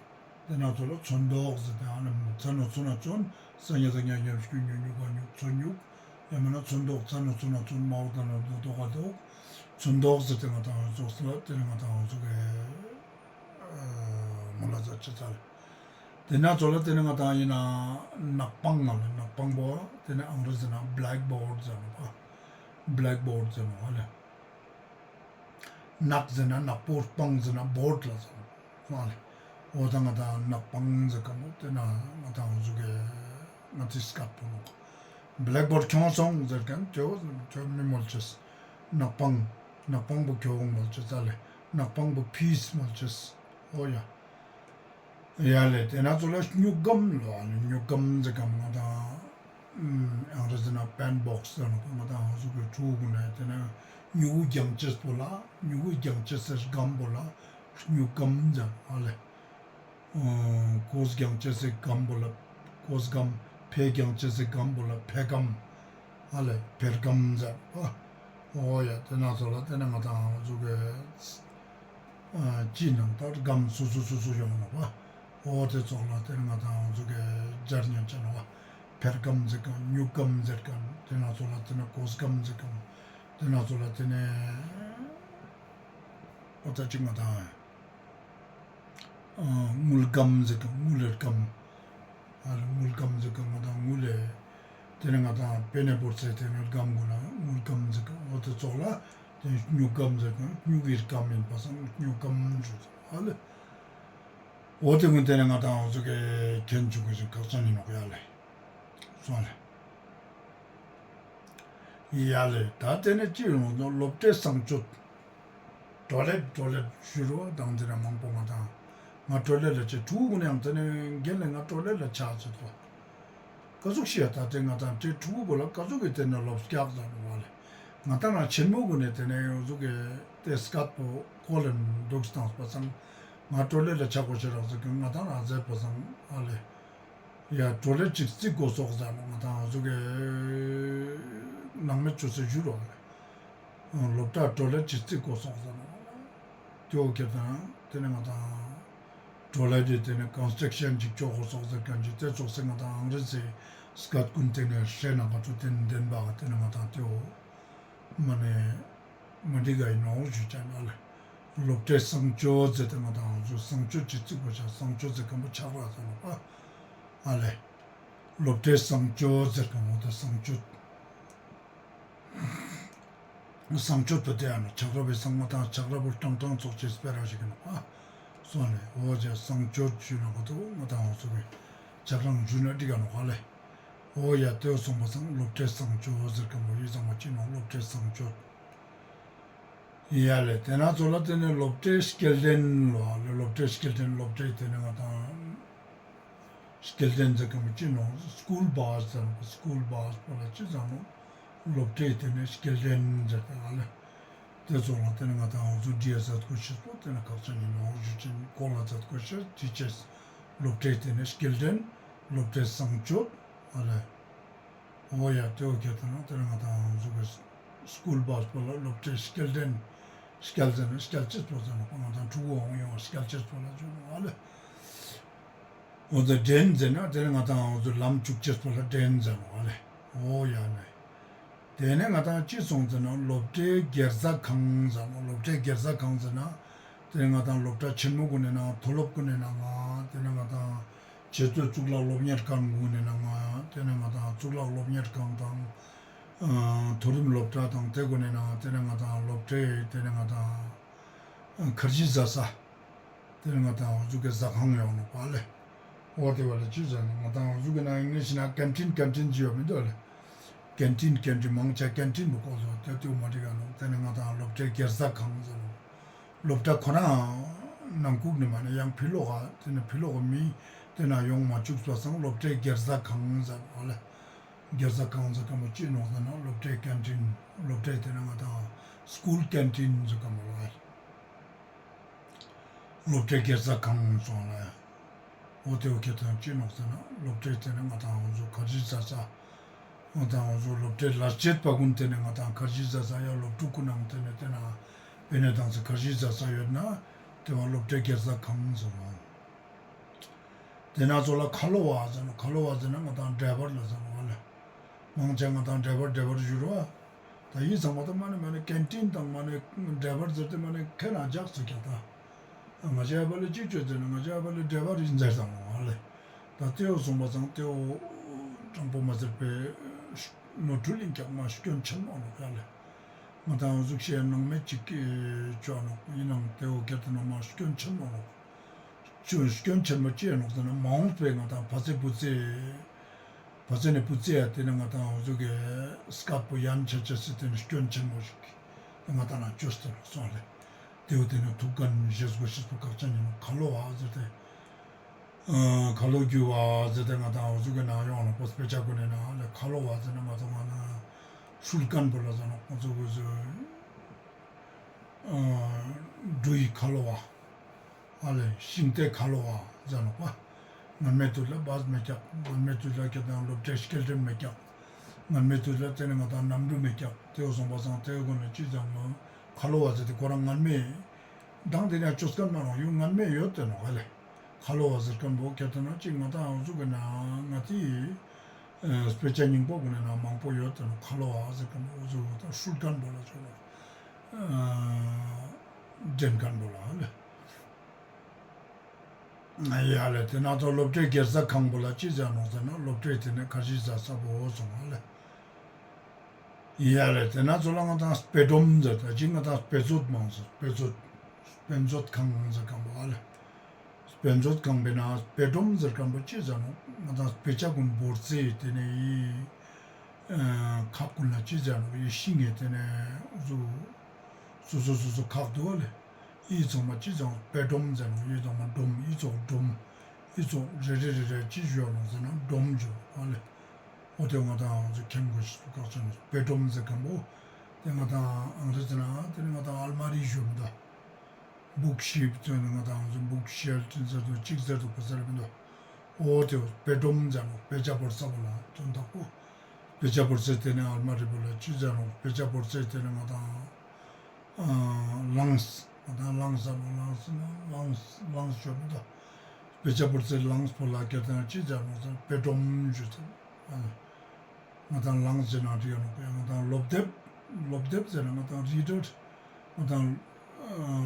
ཏེ་ན་ཚོ་ལ་ཚོན་མདོག་ཟེར་ཏེ་ཨ་ནི་ཚ་ན་ཚོ་ན་ཚོན་ས་ཉ་ད་ཉ་ཉ་ཤུ་ཉུ་ཉུ་ག་ཉུག་ཚོན་སྨྱུག་ཡང་མེན་ན་ཚོན་མདོག་ཚ་ན་ཚོ་ན་ཚོན་མ་འོ་ད་ན་དོ་དོ་ག་དོག་ཚོན་མདོག་ཟེར་ཏེ་ང་དང་འོ་ཟུག་ལ་ཏེ་ནེ་ང་དང་འོ་ཟུག་གི་མོ་ལ་ཛ་ཅི་ཚ་ལེ། ཏེ་ན་ཚོ་ལ་ཏེ་ནེ་ང་དང་ཡིན་ན་ནག་པང་ང་ལ་ནག་པང་པོ་ཏེ་ནེ་ཨང་རེ་ཟི་ན་བླེག་བོརཌ་ཟེར་ནོག་པ། བླེག་བོརཌ་ཟེར་ནོག་ཨ་ལེ། ནག་ཟེར་ན་ནག་པོ་པང་ཟེར་ན་བོརཌ་ལ་ཟེར་ནོག་ཨ་ལེ། འོ་ད་ང་དང་ནག་པང་ཟེར་ཁན་བོ་ཏེ་ན་ང་དང་འོ་ཟུག་གི་ང་ཏི་སྐབས་པོ་ནོག་བླེག་བོརཌ་ཁྱོང་སོང་ཟེར་ཁན་ཏེ་བོ་ཏེ་མི་མོལ་ཅེས། ནག་པང་ནག་པང་པོ་ཁྱོང་མོལ་ཅེས་ཨ་ལེ། ནག་པང་པོ་ཕིས་མོལ་ཅེས། འོ་ཡ། ཡ་ལེ། ཏེ་ན་ཚོ་ལ་སྨྱུག་སྒམ་ལོ། ཨ་ནི་སྨྱུག་སྒམ་ཟེར་ཁན་ང་དང་ཨང་རེ་ཟི་ན་པེན་བོགས་ཟེར་ནོག་པ། ང་དང་འོ་ཟུག་གི་ཕྲུ་གུ་ན་ཏེ་ན་སྨྱུ་གུ་རྒྱང་ཅེས་པོ་ལ་སྨྱུ་གུ་རྒྱང་ཅེས་སི་སྒམ་པོ་ལ་སྨྱུག་སྒམ་ཟེར་ཨ་ལེ། གོས་རྒྱང་ཅེས་སི་སྒམ་པོ་ལ་གོས་སྒམ། ཕེ་རྒྱང་ཅེས་སི་སྒམ་པོ་ལ་ཕེ་སྒམ། ཨ་ལེ་ཕེར་སྒམ་ཟེར་ཨ། འོ་ཡ་ཏེ་ན་ཚོ་ལ་ཏེ་ནེ་ང་དང་འོ་ཟུག་གི་ཨ་ཅི་ནང་ད་སྒམ་སོ་སོ་སོ་སོ་ཡོང་ནོག་པ། འོ་ཏེ་ཚོགས་ལ་ཏེ་ནེ་ང་དང་འོ་ཟུག་གི་སྦྱར་ཉན་ཅེས་ནོག་པ། ཕེར་སྒམ་ཟེར་ཁན་སྨྱུག་སྒམ་ཟེར་ཁན་ཏེ་ན་ཚོ་ལ་ཏེ་ནེ་གོས་སྒམ་ཟེར་ཁན་ཏེ་ན་ཚོ་ལ་ཏེ་ནེ་འོ་ད་ཅིག་ང་དང་ཨ་དངུལ་སྒམ་ཟེར་ཁན་དངུལ་སྒམ། ཨ་ལེ་དངུལ་སྐམ་ཟེར་ཁན་ང་དང་དངུལ་ལེ། ཏེ་ནེ་ང་དང་པེ་ནེ་བོར་ཏེ་ཏེ་ནེ་སྐམ་གུན་ན་དངུལ་སྐམ་ཟེར་ཁན་འོ་ཏེ་ཙོགས་ལ་ཏེ་ནེ་སྨྱུག་སྐམ་ཟེར་ཁན་སྨྱུག་གི་སྐམ་ཨིན་པ་སང་སྨྱུག་སྐམ་ཞུ་ཨ་ལེ། འོ་ཏེ་གུན་ཏེ་ནེ་ང་དང་འོ་ཟུག་གི་ཁྱེན་ཅུག་གི་ཁག་ཅན་ཨིན་ནོག་ཡ་ལེ། སོང་ལེ། ཡ་ལེ་ད་ཏེ་ནེ་ཅི་ཡོང་ནོག་སློབ་གྲྭའི་གསང་སྤྱོད། ཊོ་ལེཊ་ཊོ་ལེཊ་ཞུ་རོགས་དང་ཏེ་ནེ་མང་པོ་ང་དང་ང་ཊོ་ལེཊ་ལ་ཆ་ཕྲུ་གུ་གུན་ནི་ཡང་ཏེ་ནེ་རྒན་ལེ་ང་ཊོ་ལེཊ་ལ་ཆ་ཟེར་དོ། ཀ་ཟུག་ཤེས་ཡ་ད་ཏེ་ང་དང་ཏེ་ཕྲུ་གུ་བོ་ལ་ཀ་ཟུག་གི་ཏེ་ནེ་ལོབས་ཀྱག་ཟེར་ནོག་ལེ། ང་དང་ན་ཆེན་མོ་གུན་ནི་ཏེ་ནེ་འོ་ཟུག་གི་ཏེ་སྐད་པོ་གོ་ལེན་དུག་སྟངས་པ་སང་ང་ཊོ་ལེཊ་ལ་ཆ་གོས་ཤེས་རག་ཟེར་ཁན་ང་དང་ན་ཟེར་པ་སང་ཨ་ལེ། ཡ་ཊོ་ལེཊ་ཅིག་རྩིག་གོས་སོག་ཟེར་ནོག་ང་དང་འོ་ཟུག་གི་ནང་མི་ཅོས་ཏེ་ཞུ་རོགས་ལེ། སློབ་གྲྭ་ཊོ་ལེཊ་ཅིག་རྩིག་གོས་སོག་ཟེར་ནོག་ཏེ་འོ་ཁྱེར་ཏེ་ན་ཏེ་ནེ་ང་དང་ཊོ་ལེཊ་ཏེ་ནེ་ཀོན་སི་ཊྲག་ཤན་ཅིག་ཅོ་གོས་སོག་ཟེར་ཁན་ཅིག་ཏེ་ཙོགས་སེ་ང་དང་ཨང་རེ་ཟི་སྐད་གུན་ཏེ་ནེ་ཧྲེ་ན་ག་ཚོད་ཏེ་ནེ་ལྡན་པ་ཏེ་ནེ་ང་དང་ཏེ་འོ་མ་ནེ་མ་འགྲིག་ག་ཨིན་ནོག་ཞུ་ཅེས་ཨ་ལེ། སློབ་གྲྭའི་གསང་སྤྱོད་ཟེར་ཏེ་ང་དང་འོ་ཟུག་གསང་སྤྱོད་ཅིག་རྩིག་གོས་ཤེས་གསང་སྤྱོད་ཟེར་ཁན་བོ་ཆག་རག་ཟེར་ནོག་པ་ཨ་ལེ། སློབ་གྲྭའི་གསང་སྤྱོད་ཟེར་ཁན་འོ་ཏེ་གསང་སྤྱོད། གསང་སྤྱོད་པོ་ཏེ་ཡང་ཆག་རབས་པའི་གསང་ང་དང་ཆག་རབས་པོ་ཀྲང་ཀྲང་ཙོགས་ཅིག་སྤེ་ར་ཞིག་ཨིན་ནོག་པ། སོང་ལེ་འོ་ཅེ་གསང་སྤྱོད་ཞུ་ན་ག་ཏོ་ང་དང་འོ་ཟུག་གི་ཆག་རང་ཞུ་ན་འགྲིག་ག་ནོག་ཨ་ལེ། འོ་ཡ་ཏེ་སོང་པ་སང་སློབ་གྲྭའི་གསང་སྤྱོད་ཟེར་ཁན་བོ་ཡི་ཚང་མ་ཅི་ནོག་སློབ་གྲྭའི་གསང་སྤྱོད། ཡ་ལེ་ཏེ་ནེ་ཙོགས་ལ་ཏེ་ནེ་སློབ་གྲྭའི་སྐྱེལ་འདྲེན་ལོ་ཨ་ལེ་སློབ་གྲྭའི་སྐྱེལ་འདྲེན་སློབ་གྲྭའི་ཏེ་ནེ་ང་དང་སྐྱེལ་འདྲེན་ཟེར་ཁན་བོ་ཅི་ནོག་སྐུལ་བཱས་ཟེར་ནོག་སྐུལ་བཱས་པོ་ལ་ཅི་ཟེར་ནོག་སློབ་གྲྭའི་ཏེ་ནེ་སྐྱེལ་འདྲེན་ཟེར་ཏེ་ཨ་ལེ། ཏེ་ཙོགས་ལ་ཏེ་ནེ་ང་དང་འོ་ཟུག་འདྲི་ཡ་ཛད་གོས་ཤེས་པོ་ཏེ་ནེ་ཁག་ཅན་ཨིན་ནོག་ཞུ་ཅེས་གོ་ལ་ཛད་གོས་ཤེས་ཅི་ཅེས་སློབ་གྲྭའི་ཏེ་ནེ་སྐྱེལ་འདྲེན་སློབ་གྲྭའི་གསང་སྤྱོད་ཨ་ལེ། འོ་ཡ་ཏེ་འོ་ཁྱེར་ཏེ་ན་ཏེ་ནེ་ང་དང་འོ་ཟུག་གི་སྐུལ་བཱས་པོ་ལ་སློབ་གྲྭའི་སྐྱེལ་འདྲེན་སྐྱེལ་ཟེར་ན་སྐྱེལ་ཅེས་པོ་ཟེར་ནོག་པ་ང་དང་ཕྲུ་གུ་འོང་ཡོང་སྐྱེལ་ཅེས་པོ་ལ་ཞུ་ནོག་ཨ་ལེ། འོ་ཏེ་འདྲེན་ཟེར་ན་ཏེ་ནེ་ང་དང་འོ་ཟུག་ལམ་ཅུག་ཅེས་པོ་ལ་འདྲེན་ཟེར་ནོག་ཨ་ལེ། འོ་ཡ་ལེ། ཏེ་ནེ་ང་དང་ཅི་སོང་ཟེར་ན་སློབ་གྲྭའི་སྒེར་ཟ་ཁང་ཟེར་ནོག་སློབ་གྲྭའི་སྒེར་ཟ་ཁང་ཟེར་ན་ཏེ་ནེ་ང་དང་སློབ་གྲྭ་ཆེན་མོ་གུན་ནི་ནང་མཐོ་སློབ་གུན་ནི་ནང་ང་ཏེ་ནེ་ང་དང་ཆེ་མཐོའི་གཙུག་ལག་སློབ་གཉེར་ཁང་གུན་ནི་ནང་ང་ཏེ་ནེ་ང་དང་གཙུག་ལག་སློབ་གཉེར་ཁང་དང་མཐོ་རིམ་སློབ་གྲྭ་དང་ཏེ་གུན་ནི་ནང་ཏེ་ནེ་ང་དང་སློབ་གྲྭའི་ཏེ་ནེ་ང་དང་ཁར་ཇི་ཟ་ས། ཏེ་ནེ་ང་དང་འོ་ཟུག་གི་ཟ་ཁང་ཡོང་ནོག་པ་ལེ། འོ་ཏེ་བ་ལ་ཅི་ཟེར་ན་ང་དང་འོ་ཟུག་གི་ནང་ཨིང་ལིཤ་ནང་ཀེན་ཊིན་ཀེན་ཊིན་ཅི་ཡོད་མི་འདུག་ལེ། ཀེན་ཊིན་ཀེན་ཊིན་མང་ཆེ་ཀེན་ཊིན་པོ་གོ་སོང་ཏེ་ཏེ་མ་འགྲིག་ག་ནོག་ཏེ་ནེ་ང་དང་སློབ་གྲྭའི་སྒེར་ཟ་ཁང་ཟེར་ནོག་སློབ་གྲྭ་ཁོ་ན་ནང་ཁུག་ནེ་མ་ནེ་ཡང་ཕི་ལོག་ག་ཏེ་ནེ་ཕི་ལོག་ག་མི་ཏེ་ནེ་ཡོང་མ་ཅུག་པ་སང་སློབ་གྲྭའི་སྒེར་ཟ་ཁང་ཟེར་ནོག་ལེ། སྒེར་ཟ་ཁང་ཟེར་ཁན་བོ་ཅི་ནོག་ཟེར་ན་སློབ་གྲྭའི་ཀེན་ཊིན་སློབ་གྲྭའི་ཏེ་ནེ་ང་དང་སྐུལ་ཀེན་ཊིན་ཟེར་ཁན་བོ་ལེ། སློབ་གྲྭའི་སྒེར་ཟ་ཁང་སོང་ལེ། འོ་ཏེ་འོ་ཁྱེར་ཏེ་ན་ཅི་ནོག་ཟེར་ན་སློབ་གྲྭའི་ཏེ་ནེ་ང་དང་འོ་ཟུག་ཁར་ཇི་ཟ་ས། ང་དང་འོ་ཟུག་སློབ་གྲྭའི་ལས་བྱེད་པ་གུན་ཏེ་ནེ་ང་དང་ཁར་ཇི་ཟ་ས་ཡ་སློབ་ཕྲུག་གུན་ནང་ཏེ་ནེ་ཏེ་ནེ་པེ་ནེ་དང་ཚེ་ཁར་ཇི་ཟ་ས་ཡོད་ན་ཏེ་བ་སློབ་གྲྭའི་སྒེར་ཟ་ཁང་ཟེར་ནོག་ཏེ་ནེ་ཙོགས་ལ་ཁ་ལོ་བ་ཟེར་ནོག་ཁ་ལོ་བ་ཟེར་ན་ང་དང་ཌྲའི་བར་ལ་ཟེར་ནོག་ལེ། མང་ཆེ་ང་དང་ཌྲའི་བར་ཌྲའི་བར་ཞུ་རོགས། ད་ཡི་ཚང་མ་ད་མ་ནེ་མ་ནེ་ཀེན་ཊིན་དང་མ་ནེ་ཌྲའི་བར་ཟེར་ཏེ་མ་ནེ་ཁེ་ན་ཇག་ཚུགས་ཀྱག་ད། ང་ཞའི་ཨ་བ་ལེ་ཅི་ཅོ་ཟེར་ན་ང་ཞའི་ཨ་བ་ལེ་ཌྲའི་བར་ཨིན་ཟེར་ཙང་ནོག་ལེ། ད་ཏེ་འོ་སོང་པ་སང་ཏེ་འོ་དྲང་པོ་མ་ཟེར་པའི་ནོར་འཁྲུལ་ཨིན་ཀྱག་མ་སྐྱོན་ཆེན་མོ་ནོག་ཡ་ལེ། ང་དང་འོ་ཟུག་ཤེས་ནང་མེད་ཅིག་གི་ཅོ་ནོག་ཨིན་ནའང་ཏེ་འོ་ཁྱེར་ཏེ་ན་མ་སྐྱོན་ཆེན་མོ་ནོག་ཅོ་སྐྱོན་ཆེན་མོ་ཅི་ནོག་ཟེར་ན་མ་འོངས་པའི་ང་དང་ཕ་ཚེ་བུ་ཚེ་ཕ་ཚེ་ནེ་བུ་ཚེ་ཡ་ཏེ་ནེ་ང་དང་འོ་ཟུག་གི་སྐད་པོ་ཡན་ཆད་ཆ་སི་ཏེ་ནེ་སྐྱོན་ཆེན་མོ་ཞིག་ང་དང་ན་ཅོས་ཏེ་ནོག་སོང་ལེ། ཏེ་བོ་ཏེ་ནེ་ཐུགས་འགན་བཞེས་དགོས་ཤེས་པོ་ཁག་ཅན་ཨིན་ནོག་ཁ་ལོ་བ་ཟེར་ཏེ། ཁ་ལོ་རྒྱུ་བ་ཟེར་ཏེ་ང་དང་འོ་ཟུག་གི་ནང་ཡོང་ནོག་པ་དཔེ་ཆ་གུན་ནི་ནང་ལེ། ཁ་ལོ་བ་ཟེར་ན་ང་དང་ང་ན་ཧྲུལ་ཁན་བོ་ལ་ཟེར་ནོག་ཁོང་ཚོ་གུན་ཚོ་འབྲུ་ཡི་ཁ་ལོ་བ། ཨ་ལེ་ཤིང་རྟའི་ཁ་ལོ་བ་ཟེར་ནོག་པ། སྔན་མའི་དུས་ལ་བཱས་མེད་ཀྱག་སྔན་མའི་དུས་ལ་ཁྱེད་དང་སློབ་གྲྭའི་སྐྱེལ་འདྲེན་མེད་ཀྱག་སྔན་མའི་དུས་ལ་ཏེ་ནེ་ང་དང་གནམ་གྲུ་མེད་ཀྱག་ཏེ་བོ་སོང་པ་སང་ཏེ་བོ་གུན་ལ་ཅི་ཟེར་ནོག་ཁ་ལོ་བ་ཟེར་ཏེ་ཁོ་རང་སྔན་མའི་དང་ཏེ་ནེ་ཅོས་ཁན་མ་ནོག་ཡུ་སྔན་མའི་ཡོད་ཏེ་ནོག་ཨ་ལེ། ཁ་ལོ་བ་ཟེར་ཁན་བོ་ཁྱེད་དང་ན་ཅི་ང་དང་འོ་ཟུག་གི་ན་ང་ཏི་དཔེ་ཆ་རྙིང་པ་གུན་ནི་ནང་མང་པོ་ཡོད་ཏེ་ནོག་ཁ་ལོ་བ་ཟེར་ཁན་བོ་འོ་ཟུག་དང་ཧྲུལ་ཁན་བོ་ལ་ཅོ་ལ་འདྲེན་ཁན་བོ་ལ་ཨ་ལེ། ཡ་ལེ། ཏེ་ན་ཚོ་སློབ་གྲྭའི་སྒེར་ཟ་ཁང་པོ་ལ་ཅི་ཟེར་ནོག་ཟེར་ན་སློབ་གྲྭའི་ཏེ་ནེ་ཁ་ཤི་ཟ་ས་པོ་སོང་ཨ་ལེ། ཡ་ལེ། ཏེ་ན་ཚོ་ལ་ང་དང་དཔེ་སྒྲོམ་ཟེར་ད་ཅི་ང་དང་དཔེ་མཛོད་མང་ཟེར་དཔེ་མཛོད་དཔེ་མཛོད་ཁང་ཟེར་ཁང་པོ་ཨ་ལེ། དཔེ་མཛོད་ཁང་པོའི་ནང་དཔེ་སྒྲོམ་ཟེར་ཁང་པོ་ཅི་ཟེར་ནོག་ང་དང་དཔེ་ཆ་གུན་བོར་སའི་ཏེ་ནེ་ཡི་ཁག་གུན་ལ་ཅི་ཟེར་ནོག་ཡི་ཤིང་ངི་ཏེ་ནེ་འུ་ཟུག་སོ་སོ་སོ་སོ་ཁག་འདུག་ཨ་ལེ། ཡི་ཚང་མ་ཅི་ཟེར་ནོག་དཔེ་སྒྲོམ་ཟེར་ནོག་ཡི་ཚང་མ་སྒྲོམ་ཡི་ཚོགས་སྒྲོམ་ཡི་ཚོགས་རེ་རེ་རེ་རེ་ཅི་ཞུ་ནོག་ཟེར་ན་སྒྲོམ་ཞུ་ཨ་ལེ། འོ་ཏེ་ང་དང་འུ་ཟུག་མཁྱེན་དགོས་ཤེས་པོ་ཁག་ཆེན་ནོག་དཔེ་སྒྲོམ་ཟེར་ཁན་པོ་ཏེ་ང་དང་ཨང་རེ་ཟི་ན་ཏེ་ནེ་ང་དང་ཨལ་མ་རི་ཞུ་མི་དུག་བུག་ཤེལཕ་ཟེར་ན་ང་དང་འུ་ཟུག་བུག་ཤེལཕ་ཟེར་དུག་ཅིག་ཟེར་དུག་པ་ཟེར་མི་དུག་འོ་ཏེ་དཔེ་སྒྲོམ་ཟེར་ནོག་དཔེ་ཆ་བོར་ས་པོ་ལ་དོན་དག་པོ་དཔེ་ཆ་བོར་སའི་ཏེ་ནེ་ཨལ་མ་རི་པོ་ལ་ཅི་ཟེར་ནོག་དཔེ་ཆ་བོར་སའི་ཏེ་ནེ་ང་དང་ཨ་ལངས་ང་དང་ལངས་ཟེར་ནོག་ལངས་ཟེར་ན་ལངས་ལངས་ཞུ་མི་དུག་དཔེ་ཆ་བོར་སའི་ལངས་པོ་ལ་སྐད་དང་ཅི་ཟེར་ནོག་ཟེར་དཔེ་སྒྲོམ་ཞུ་ཟེར། ང་དང་ལངས་ཟེར་ན་འགྲིག་ཡ་ནོག་ང་དང་སློབ་དེབ་སློབ་དེབ་ཟེར་ན་ང་དང་རི་ཌར་ང་དང་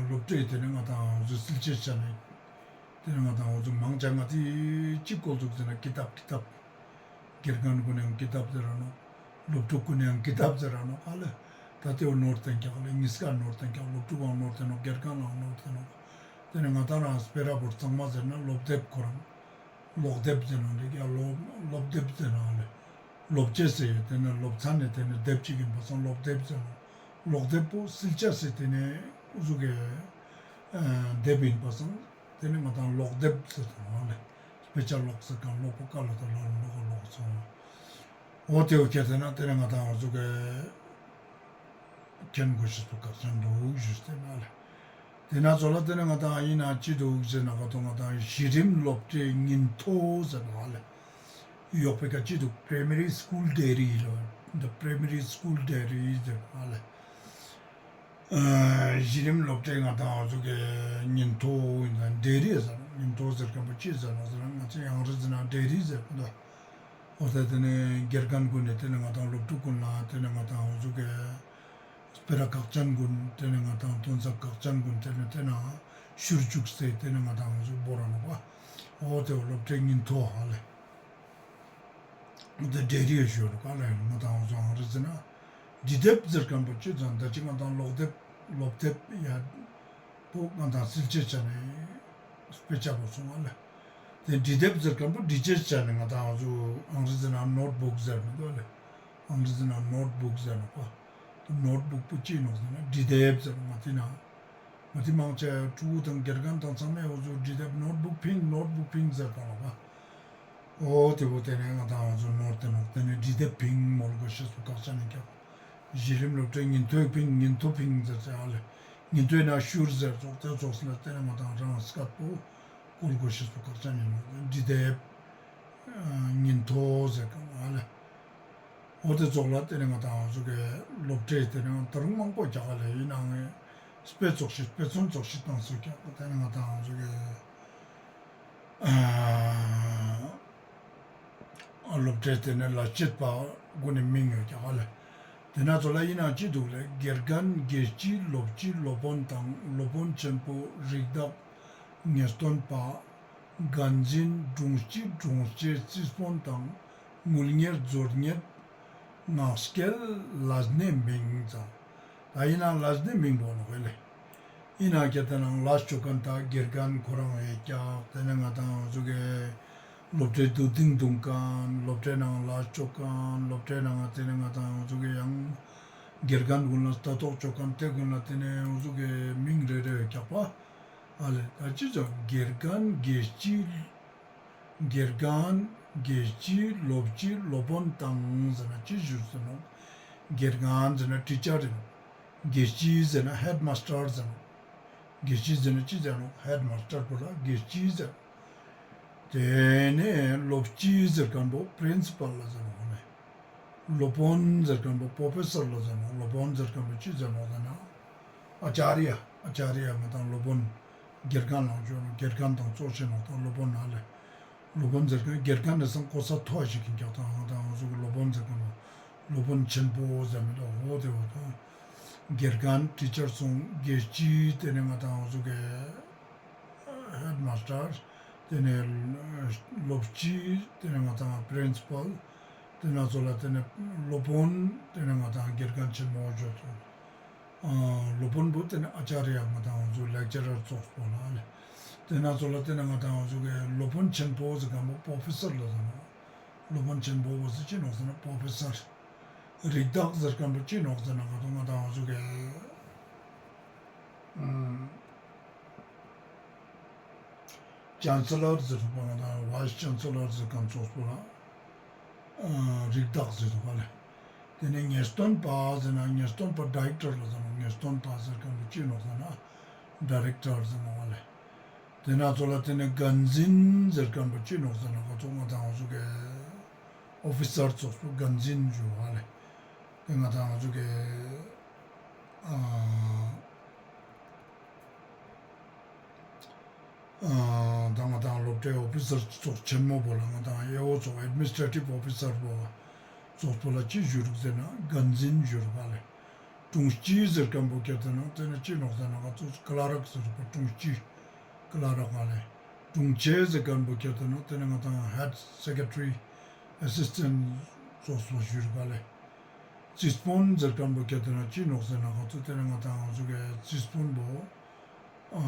སློབ་གྲྭའི་ཏེ་ནེ་ང་དང་འུ་ཟུག་སིལ་ཅེས་ཆ་ནེ་ཏེ་ནེ་ང་དང་འུ་ཟུག་མང་ཆེ་ང་ཏི་ཅི་སྐོལ་དུག་ཟེར་ན་ཀི་ཏབ་ཀི་ཏབ། དགེ་རྒན་གུན་ནི་ཡང་ཀི་ཏབ་ཟེར་ར་ནོག་སློབ་ཕྲུག་གུན་ནི་ཡང་ཀི་ཏབ་ཟེར་ར་ནོག་ཨ་ལེ། ད་ཏེ་བོ་ནོར་ཏེན་ཀྱག་ལེ། ཉིས་ཀ་ནོར་ཏེན་ཀྱག་སློབ་ཕྲུག་གུན་ནོར་ཏེན་ནོག་དགེ་རྒན་ལའང་ནོར་ཏེན་ནོག་ཏེ་ནེ་ང་དང་རང་སྤེ་ར་བོར་ཚང་མ་ཟེར་ན་སློབ་དེབ་ཁོ་རང་ཀློག་དེབ་ཟེར་ན་འགྲིག་ཡ་ཀློག་སློབ་དེབ་ཟེར་ན་ཨ་ལེ། ཀློག་ཅེས་སི་ཏེ་ནེ་སློབ་ཚན་ནི་ཏེ་ནེ་དེབ་ཅིག་ཨིན་པ་སང་ཀློག་དེབ་ཟེར་ནོག་ཀློག་དེབ་པོ་སིལ་ཅེས་སི་ཏེ་ནེ་འུ་ཟུག་གི་དེབ་ཨིན་པ་སང་ཏེ་ནེ་ང་དང་ཀློག་དེབ་ཟེར་དུག་ཨ་ལེ། དཔེ་ཆ་ཀློག་ཟེར་ཁན་ཀློག་པོ་ཀ་ལ་ཏ་ལ་ཀློག་ཀློག་སོང་། འོ་ཏེ་བོ་ཁྱེར་ཏེ་ན་ཏེ་ནེ་ང་དང་འུ་ཟུག་གི་མཁྱེན་དགོས་ཤེས་པོ་ཁག་ཆེན་དུག་ཞུས་ཏེ་ན་ལེ། ཏེ་ན་ཚོ་ལ་ཏེ་ནེ་ང་དང་ཨིན་ན་ཅི་དུག་ཟེར་ན་ག་ཏོ་ང་དང་གཞི་རིམ་སློབ་གྲྭའི་ཉིན་ཐོ་ཟེར་ན་ལེ། ཡོག་པེ་ཀ་ཅི་དུག Primary School Diary ལོ། The Primary School Diary ཟེར་ན་ལེ། ཨ་གཞི་རིམ་སློབ་གྲྭའི་ང་དང་འུ་ཟུག་གི་ཉིན་ཐོ་ཨིན་ན་ཌའི་རི་ཟེར་ཉིན་ཐོ་ཟེར་ཁན་པོ་ཅི་ཟེར་ནོག་ཟེར་ན་ང་ཚོ་ཡང་རི་ཟེར་ན་ཌའི་རི་ཟེར་ཁན་པོ། འོ་ཏེ་ཏེ་ནེ་དགེ་རྒན་གུན་ནི་ཏེ་ནེ་ང་དང་སློབ་ཕྲུག་གུན་ལ་ཏེ་ནེ་ང་དང་འུ་ཟུག་གི་སྤེ་ར་ཁག་ཅན་གུན་ཏེ་ནེ་ང་དང་དོན་ཚན་ཁག་ཅན་གུན་ཏེ་ནེ་ཏེ་ན་ཤུར་ཅུག་སྟེ་ཏེ་ནེ་ང་དང་འུ་ཟུག་བོར་ར་ནོག་པ། འོ་ཏེ་བོ་སློབ་གྲྭའི་ཉིན་ཐོ་ཧ་ལེ། འོ་ཏེ་ཌའི་རི་ཡ་ཞུ་རུག་ལེ། ང་དང་འུ་ཟུག་ཨང་རེ་ཟི་ན་འབྲི་དེབ་ཟེར་ཁན་པོ་ཅི་ཟེར་ན་ད་ཅི་ང་དང་ཀློག་དེབ་ཀློག་དེབ་ཡ་པོ་ང་དང་སིལ་ཅེས་ཆ་ནེ་དཔེ་ཆ་པོ་སོང་ཨ་ལེ། ཏེ་འབྲི་དེབ་ཟེར་ཁན་པོ་འབྲི་ཅེས་ཆ་ནེ་ང་དང་འུ་ཟུག་ཨང་རེ་ཟི་ན་ནོཊ་བུག་ཟེར་མི་དུག་ཨ་ལེ། ཨང་རེ་ཟི་ན་ནོཊ་བུག་ཟེར་ནོག་པ། ཏེ་ནོཊ་བུག་པོ་ཅི་ནོག་ཟེར་ན་འབྲི་དེབ་ཟེར་ནོག་ང་ཏི་ན། ང་ཏི་མང་ཆེ་ཕྲུ་གུ་དང་དགེ་རྒན་དང་ཚང་མས་འུ་ཟུག་འབྲི་དེབ་ནོཊ་བུག་ཕིང་ནོཊ་བུག་ཕིང་ཟེར་དང་ལ་བ། འོ་ཏེ་བོ་ཏེ་ནེ་ང་དང་འུ་ཟུག་ནོར་ཏེ་ནོག་ཏེ་ནེ་འབྲི་དེབ་ཕིང་མོལ་དགོས་ཤེས་པོ་ཁག་ཆེན་ནི་ཀྱག་གཞི་རིམ་སློབ་གྲྭའི་ཉིན་ཐོའི་ཕིང་ཉིན་ཐོ་ཕིང་ཟེར་ཟེར་ཨ་ལེ། ཉིན་ཐོའི་ནང་ཤུར་ཟེར་ཙོགས་ཏེ་ཙོགས་ལ་ཏེ་ནེ་ང་དང་རང་སྐད་པོ་བཀོལ་དགོས་ཤེས་པོ་ཁག་ཆེན་ནི་ནོག་འབྲི་དེབ་ཉིན་ཐོ་ཟེར་གང་ཨ་ལེ། འོ་ཏེ་ཙོགས་ལ་ཏེ་ནེ་ང་དང་འུ་ཟུག་གི་སློབ་གྲྭའི་ཏེ་ནེ་ད་རུང་མང་པོ་རྒྱག་ག་ལེ་ཡིན་ནའང་དཔེ་ཙོགས་ཤིག་དཔེ་མཚོན་ཙོགས་ཤིག་བཏང་སོང་ཀྱག་ཏེ་ནེ་ང་དང་འུ་ཟུག་གི་ཨ་སློབ་གྲྭའི་ཏེ་ནེ་ལས་བྱེད་པ་གུན་ནི་མིང་ཡོད་ཀྱག་ལེ། ཏེ་ན་ཚོ་ལ་ཡིན་ནའང་ཅི་དུག་ལེ། དགེ་རྒན་དགེ་སྤྱི་སློབ་སྤྱི་སློབ་དཔོན་དང་སློབ་དཔོན་ཆེན་པོ་རིགས་བདག་ངེས་སྟོན་པ། འགན་འཛིན་དྲུང་སྤྱི་དྲུང་ཆེ་རྩིས་དཔོན་དང་དངུལ་གཉེར་མཛོད་གཉེར་ངག་སྐྱེལ་ལས་སྣེ་མིང་ཙང་། ད་ཡིན་ན་ལས་སྣེ་མིང་བོ་ནོག་ཧེ་ལེ། ཡིན་ན་ཀྱང་ཏེ་ནང་ལས་ཅོ་ཁན་ད་དགེ་རྒན་ཁོ་རང་ཡོད་ཀྱག་ཏེ་ནེ་ང་དང་འུ་ཟུག་གི་སློབ་གྲྭའི་དུ་ཏིང་དུང་ཁན་སློབ་གྲྭའི་ནང་ལས་ཅོ་ཁན་སློབ་གྲྭའི་ནང་ཏེ་ནེ་ང་དང་འུ་ཟུག་གི་ཡང་དགེ་རྒན་གུན་ལ་ལྟ་རྟོག་ཅོ་ཁན་ཏེ་གུན་ལ་ཏེ་ནེ་འུ་ཟུག་གི་མིང་རེ་རེ་ཡོད་ཀྱག་པ། ཨ་ལེ། ད་ཅི་ཙམ་དགེ་རྒན་དགེ་སྤྱི། དགེ་རྒན་དགེ་སྤྱི་སློབ་སྤྱི་སློབ་དཔོན་དང་ཟེར་ན་ཅི་ཞུ་ཟེར་ནོག་དགེ་རྒན་ཟེར་ན་ཊི་ཆར་ཨིན་ནོག་དགེ་སྤྱི་ཟེར་ན་ཧེཌ་མཱས་ཊར་ཟེར་ནོག་དགེ་སྤྱི་ཟེར་ན་ཅི་ཟེར་ནོག་ཧེཌ་མཱས་ཊར་པོ་ལ་དགེ་སྤྱི་ཟེར། ཏེ་ནེ་སློབ་སྤྱི་ཟེར་ཁན་པོ་པྲིན་སི་པལ་ལ་ཟེར་ནོག་ཧ་ལེ། སློབ་དཔོན་ཟེར་ཁན་པོ་པྲོ་ཕེ་སར་ལ་ཟེར་ནོག་སློབ་དཔོན་ཟེར་ཁན་པོ་ཅི་ཟེར་ནོག་ཟེར་ན་ཨ་ཅཱརྱ། ཨ་ཅཱརྱ་ང་དང་སློབ་དཔོན། དགེ་རྒན་ལ་ཞུ་ནོག་དགེ་རྒན་དང་གཙོ་ཆེ་ནོག་དང་སློབ་དཔོན་ཧ་ལེ། སློབ་དཔོན་ཟེར་ཁན་དགེ་རྒན་ནི་སང་གོ་ས་མཐོ་བ་ཞིག་ཨིན་ཀྱག་དང་ང་དང་འུ་ཟུག་གི་སློབ་དཔོན་ཟེར་ཁན་པོ་སློབ་དཔོན་ཆེན་པོ་ཟེར་མི་དུག་འོ་ཏེ་བོ་དང་། དགེ་རྒན་ཊི་ཆར་སོང་དགེ་སྤྱི་ཏེ་ནེ་ང་དང་འུ་ཟུག་གི་ཧེཌ་མཱས་ཊར། ཏེ་ནེ་སློབ་སྤྱི། ཏེ་ནེ་ང་དང་པྲིན་སི་པལ། ཏེ་ན་ཚོ་ལ་ཏེ་ནེ་སློབ་དཔོན། ཏེ་ནེ་ང་དང་དགེ་རྒན་ཆེན་མོ་ཞུ་ཚོགས། སློབ་དཔོན་པོ་ཏེ་ནེ་ཨ་ཅཱརྱ། ང་དང་ང་ཚོ་ལེག་ཅ་རར་ཙོགས་པོ་ལ་ལེ། ཏེ་ན་ཚོ་ལ་ཏེ་ནེ་ང་དང་ང་ཚོ་གི་སློབ་དཔོན་ཆེན་པོ་ཟེར་ཁན་པོ་པྲོ་ཕེ་སར་ལ་ཟེར་ནོག། སློབ་དཔོན་ཆེན་པོ་བོ་ཟེར་ཅི་ནོག་ཟེར་ན་པྲོ་ཕེ་སར། རིགས་བདག་ཟེར་ཁན་པོ་ཅི་ནོག་ཟེར་ན་ང་དང་ང་དང་ང་ཚོ་གི་ཨ་ཅན་སེ་ལར་ཟེར་ཁན་པོ་ང་དང་ཝའིས་ཅན་སེ་ལར་ཟེར་ཁན་ཙོགས་པོ་ལ་ཨ་རིགས་བདག་ཟེར་དུག་ག་ལེ། ཏེ་ནེ་ངེས་སྟོན་པ་ཟེར་ན་ངེས་སྟོན་པ་ཌའི་རེག་ཊར་ལ་ཟེར་ནོག། ངེས་སྟོན་པ་ཟེར་ཁན་པོ་ཅི་ནོག་ཟེར་ན་ཌའི་རེག་ཊར་ཟེར་ནོག་ག་ལེ། ཏེ་ན་ཚོ་ལ་ཏེ་ནེ་འགན་འཛིན་ཟེར་ཁན་པོ་ཅི་ནོག་ཟེར་ན་ང་དང་ང་ཚོ་གི་ཨོ་ཕི་སར་ཙོགས་པོ་འགན་འཛིན་ཞུ་བ་ལེ། ཏེ་ང་དང་ང་ཚོ་གི་ཨ་ཨ་ད་ང་དང་སློབ་གྲྭའི་ཨོ་ཕི་སར་ཙོགས་ཆེན་མོ་བོ་ལ་ང་དང་ཨེ་ཨོ་ཙོགས་ཨེཌ་མི་ནི་སི་ཊྲེ་ཊིབ་ཨོ་ཕི་སར་བོ་ཙོགས་པོ་ལ་ཅི་ཞུ་རུག་ཟེར་ན་འགན་འཛིན་ཞུ་རུག་ག་ལེ། དྲུང་སྤྱི་ཟེར་ཁན་པོ་ཁྱེར་ཏེ་ན་ཏེ་ནེ་ཅི་ནོག་ཟེར་ན་ང་ཚོ་ཀ་ལརཀ་ཟེར་རུག་པ། དྲུང་སྤྱི་ཀ་ལརཀ་ག་ལེ། དྲུང་ཆེ་ཟེར་ཁན་པོ་ཁྱེར་ཏེ་ན་ཏེ་ནེ་ང་དང་ཧེཌ་སེ་ཀེ་ཊ་རི་ཨེ་སིས་ཊེན་ཙོགས་པོ་ཞུ་རུག་ག་ལེ། རྩིས་དཔོན་ཟེར་ཁན་པོ་ཁྱེར་ཏེ་ན་ཅི་ནོག་ཟེར་ན་ང་ཚོ་ཏེ་ནེ་ང་དང་ང་ཚོ་གི་རྩིས་དཔོན་པོ་ཨ་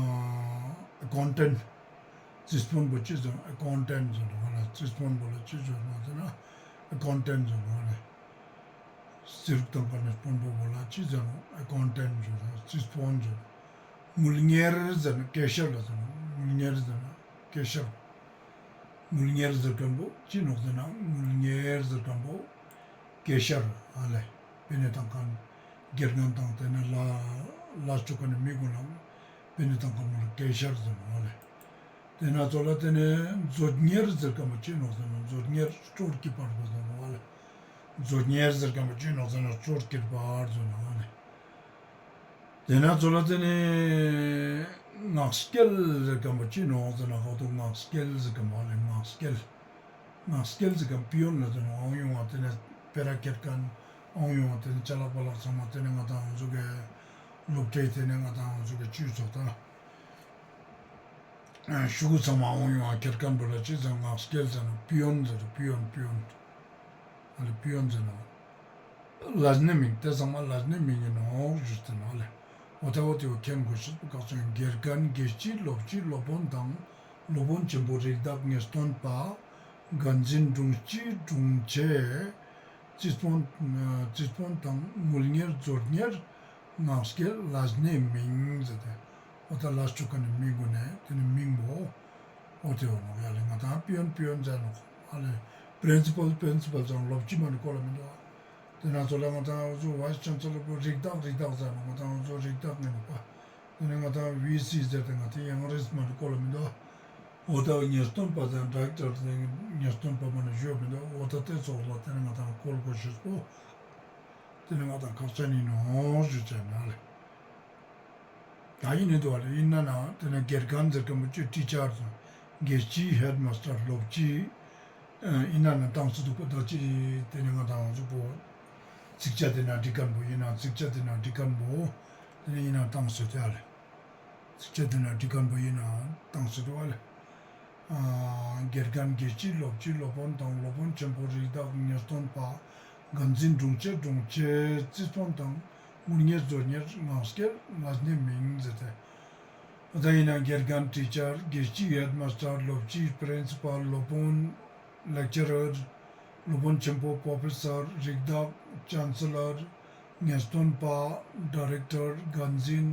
ཨེ་ཀའུན་ཊེན་ཊ། རྩིས་དཔོན་པོ་ཅི་ཟེར་ནོག། ཨེ་ཀའུན་ཊེན་ཊ་ཟེར་ནོག་ག་ལེ། རྩིས་དཔོན་པོ་ལ་ཅི་ཟེར་ནོག་ཟེར་ན་ཨེ་ཀའུན་ཊེན་ཊ་ཟེར་ནོག་ག་ལེ། རྩིས་རིག་དང་པ་ནི་དཔོན་པོ་བོ་ལ་ཅི་ཟེར་ནོག། ཨེ་ཀའུན་ཊེན་ཊ་ཟེར་ནོག། རྩིས་དཔོན་ཟེར་ནོག། དངུལ་གཉེར་ཟེར་ན་ཀེ་ཤར་ལ་ཟེར་ནོག། དངུལ་གཉེར་ཟེར་ན་ཀེ་ཤར། དངུལ་གཉེར་ཟེར་ཁན་པོ་ཅི་ནོག་ཟེར་ན་དངུལ་གཉེར་ཟེར་ཁན་པོ་ཀེ་ཤར་ཨ་ལེ། པེ་ནེ་ཏང་ཁན་དགེ་རྒན་དང་ཏེ་ནེ་ལ་ལ་ཅོ་ཁན་ནི་མི་གུན་ལ་པེ་ནེ་ཏང་ཁན་པོ་ལ་ཀེ་ཤར་ཟེར་ནོག་ཨ་ལེ། ཏེ་ན་ཚོ་ལ་ཏེ་ནེ་མཛོད་གཉེར་ཟེར་ཁན་པོ་ཅི་ནོག་ཟེར་ན་མཛོད་གཉེར་སྟོར་ཀི་པར་བོ་ཟེར་ནོག་ཨ་ལེ། མཛོད་གཉེར་ཟེར་ཁན་པོ་ཅི་ནོག་ཟེར་ན་སྟོར་ཀི་པར་ཟེར་ནོག་ཨ་ལེ། ཏེ་ན་ཚོ་ལ་ཏེ་ནེ་ངག་སྐྱེལ་ཟེར་ཁན་པོ་ཅི་ནོག་ཟེར་ན་ཁོ་ཏོ་ངག་སྐྱེལ་ཟེར་ཁན་པོ་ཨ་ལེ། ངག་སྐྱེལ། ངག་སྐྱེལ་ཟེར་ཁན་པིའོན་ལ་ཟེར་ནོག། ཨང་ཡོང་བ་ཏེ་ནེ་སྤེ་ར་ཁྱེར་ཁན་ཨང་ཡོང་བ་ཏེ་ནེ་ཅ་ལག་པ་ལག་ཚང་མ་ཏེ་ནེ་ང་དང་ང་ཚོ་གི་སློབ་གྲྭའི་ཏེ་ནེ་ང་དང་ང་ཚོ་གི་ཅུས་ཚོགས་ད། ཤུ་གུ་ཚང་མ་ཨང་ཡོང་བ་ཁྱེར་ཁན་པོ་ལ་ཅི་ཟེར་ངག་སྐྱེལ་ཟེར་ནོག། པིའོན་ཟེར་ནོག། པིའོན་པིའོན། ཨ་ལེ་པིའོན་ཟེར་ནོག། ལས་ནི་མིང་ཏེ་ཚང་མ་ལས་ནི་མིང་ཨིན་ནོག་ཞུས་ཏེ་ནོག་ལེ། འོ་ཏེ་འོ་ཏེ་བོ་མཁྱེན་དགོས་ཤེས་པོ་ཁག་ཅན། དགེ་རྒན་དགེ་སྤྱི་སློབ་སྤྱི་སློབ་དཔོན་དང་སློབ་དཔོན་ཆེན་པོ་རིགས་བདག་ངེས་སྟོན་པ་འགན་འཛིན་དྲུང་སྤྱི་དྲུང་ཆེ་རྩིས་དཔོན་རྩིས་དཔོན་དང་དངུལ་གཉེར་མཛོད་གཉེར་ངག་སྐྱེལ་ལས་ནི་མིང་ཟེར་ཏེ་འོ་ཏ་ལས་ཅོ་ཁན་ནི་མི་གུན་ནི་ཏེ་ནི་མིང་བོ་འོ་ཏེ་བོ་ནོག་ཡ་ལེ། ང་དང་པིའོན་པིའོན་ཟེར་ནོག་ཨ་ལེ། པྲིན་སི་པལ་པྲིན་སི་པལ་ཟེར་ནོག། སློབ་སྤྱི་མ་ནི་གོ་ལ་མི་དུག་ཨ། ཏེ་ན་ཚོ་ལ་ང་དང་ང་ཚོ་ཝའིས་ཅན་སེ་ལར་པོ་རིགས་བདག་རིགས་བདག་ཟེར་ནོག། ང་དང་ང་ཚོ་རིགས་བདག་ཨིན་ནོག་པ། ཏེ་ནེ་ང་དང་ཝི་སི་ཟེར་ཏེ་ང་དང་ཡང་རིས་མ་ནི་གོ་ལ་མི་དུག་ཨ། འོ་ཏ་ངེས་སྟོན་པ་ཟེར་ཌའི་རེག་ཊར་ཟེར་ངེས་སྟོན་པ་མ་ནི་ཞུ་མི་དུག་ཨ། འོ་ཏ་ཏེ་ཚོགས་ལ་ཏེ་ནེ་ང་དང་གོ་ལ་གོ་ཤེས་པོ། ཏེ་ནེ་ང་དང་ཁག་ཅན་ཨིན་ནོག་ཞུ་ཅེས་ན་ལེ། ད་ཨིན་ནི་དུག་ཨ་ལེ། ཨིན་ན་ན་ཏེ་ནེ་དགེ་རྒན་ཟེར་ཁན་པོ་ཅི་ཊི་ཆར་ཟེར། དགེ་སྤྱི་ཧེཌ་མ་སི་ཊར་སློབ་སྤྱི་ཨིན་ན་ན་ཏང་སེ་དུག་པ་ད་ཅི་ཏེ་ནེ་ང་དང་ང་ཚོ་པོ་ཚིགས་བཅད་ཏེ་ན་འབྲི་ཁན་པོ་ཨིན་ན་ཚིགས་བཅད་ཏེ་ན་འབྲི་ཁན་པོ་ཏེ་ནེ་ཨིན་ན་ཏང་སེ་དུག་ཨ་ལེ། ཚིགས་བཅད་ཏེ་ན་འབྲི་ཁན་པོ་ཨིན་ན་ཏང་སེ་དུག་ཨ་ལེ། ཨ་དགེ་རྒན་དགེ་སྤྱི་སློབ་སྤྱི་སློབ་དཔོན་དང་སློབ་དཔོན་ཆེན་པོ་རིགས་བདག་ངེས་སྟོན་པ་འགན་འཛིན་དྲུང་ཆེ་དྲུང་ཆེ་རྩིས་དཔོན་དང་དངུལ་གཉེར་མཛོད་གཉེར་ངག་སྐྱེལ་ལས་ནི་མིང་ཟེར་ཏེ། འོ་ཏ་ཨིན་ན་དགེ་རྒན་ཊི་ཆར་དགེ་སྤྱི་ཧེཌ་མ་སི་ཊར་སློབ་སྤྱི་པྲིན་སི་པལ་སློབ་དཔོན་ལེག་ཅ་རར་སློབ་དཔོན་ཆེན་པོ་པྲོ་ཕེ་སར་རིགས་བདག་ཅན་སེ་ལར་ངེས་སྟོན་པ་ཌའི་རེག་ཊར་འགན་འཛིན་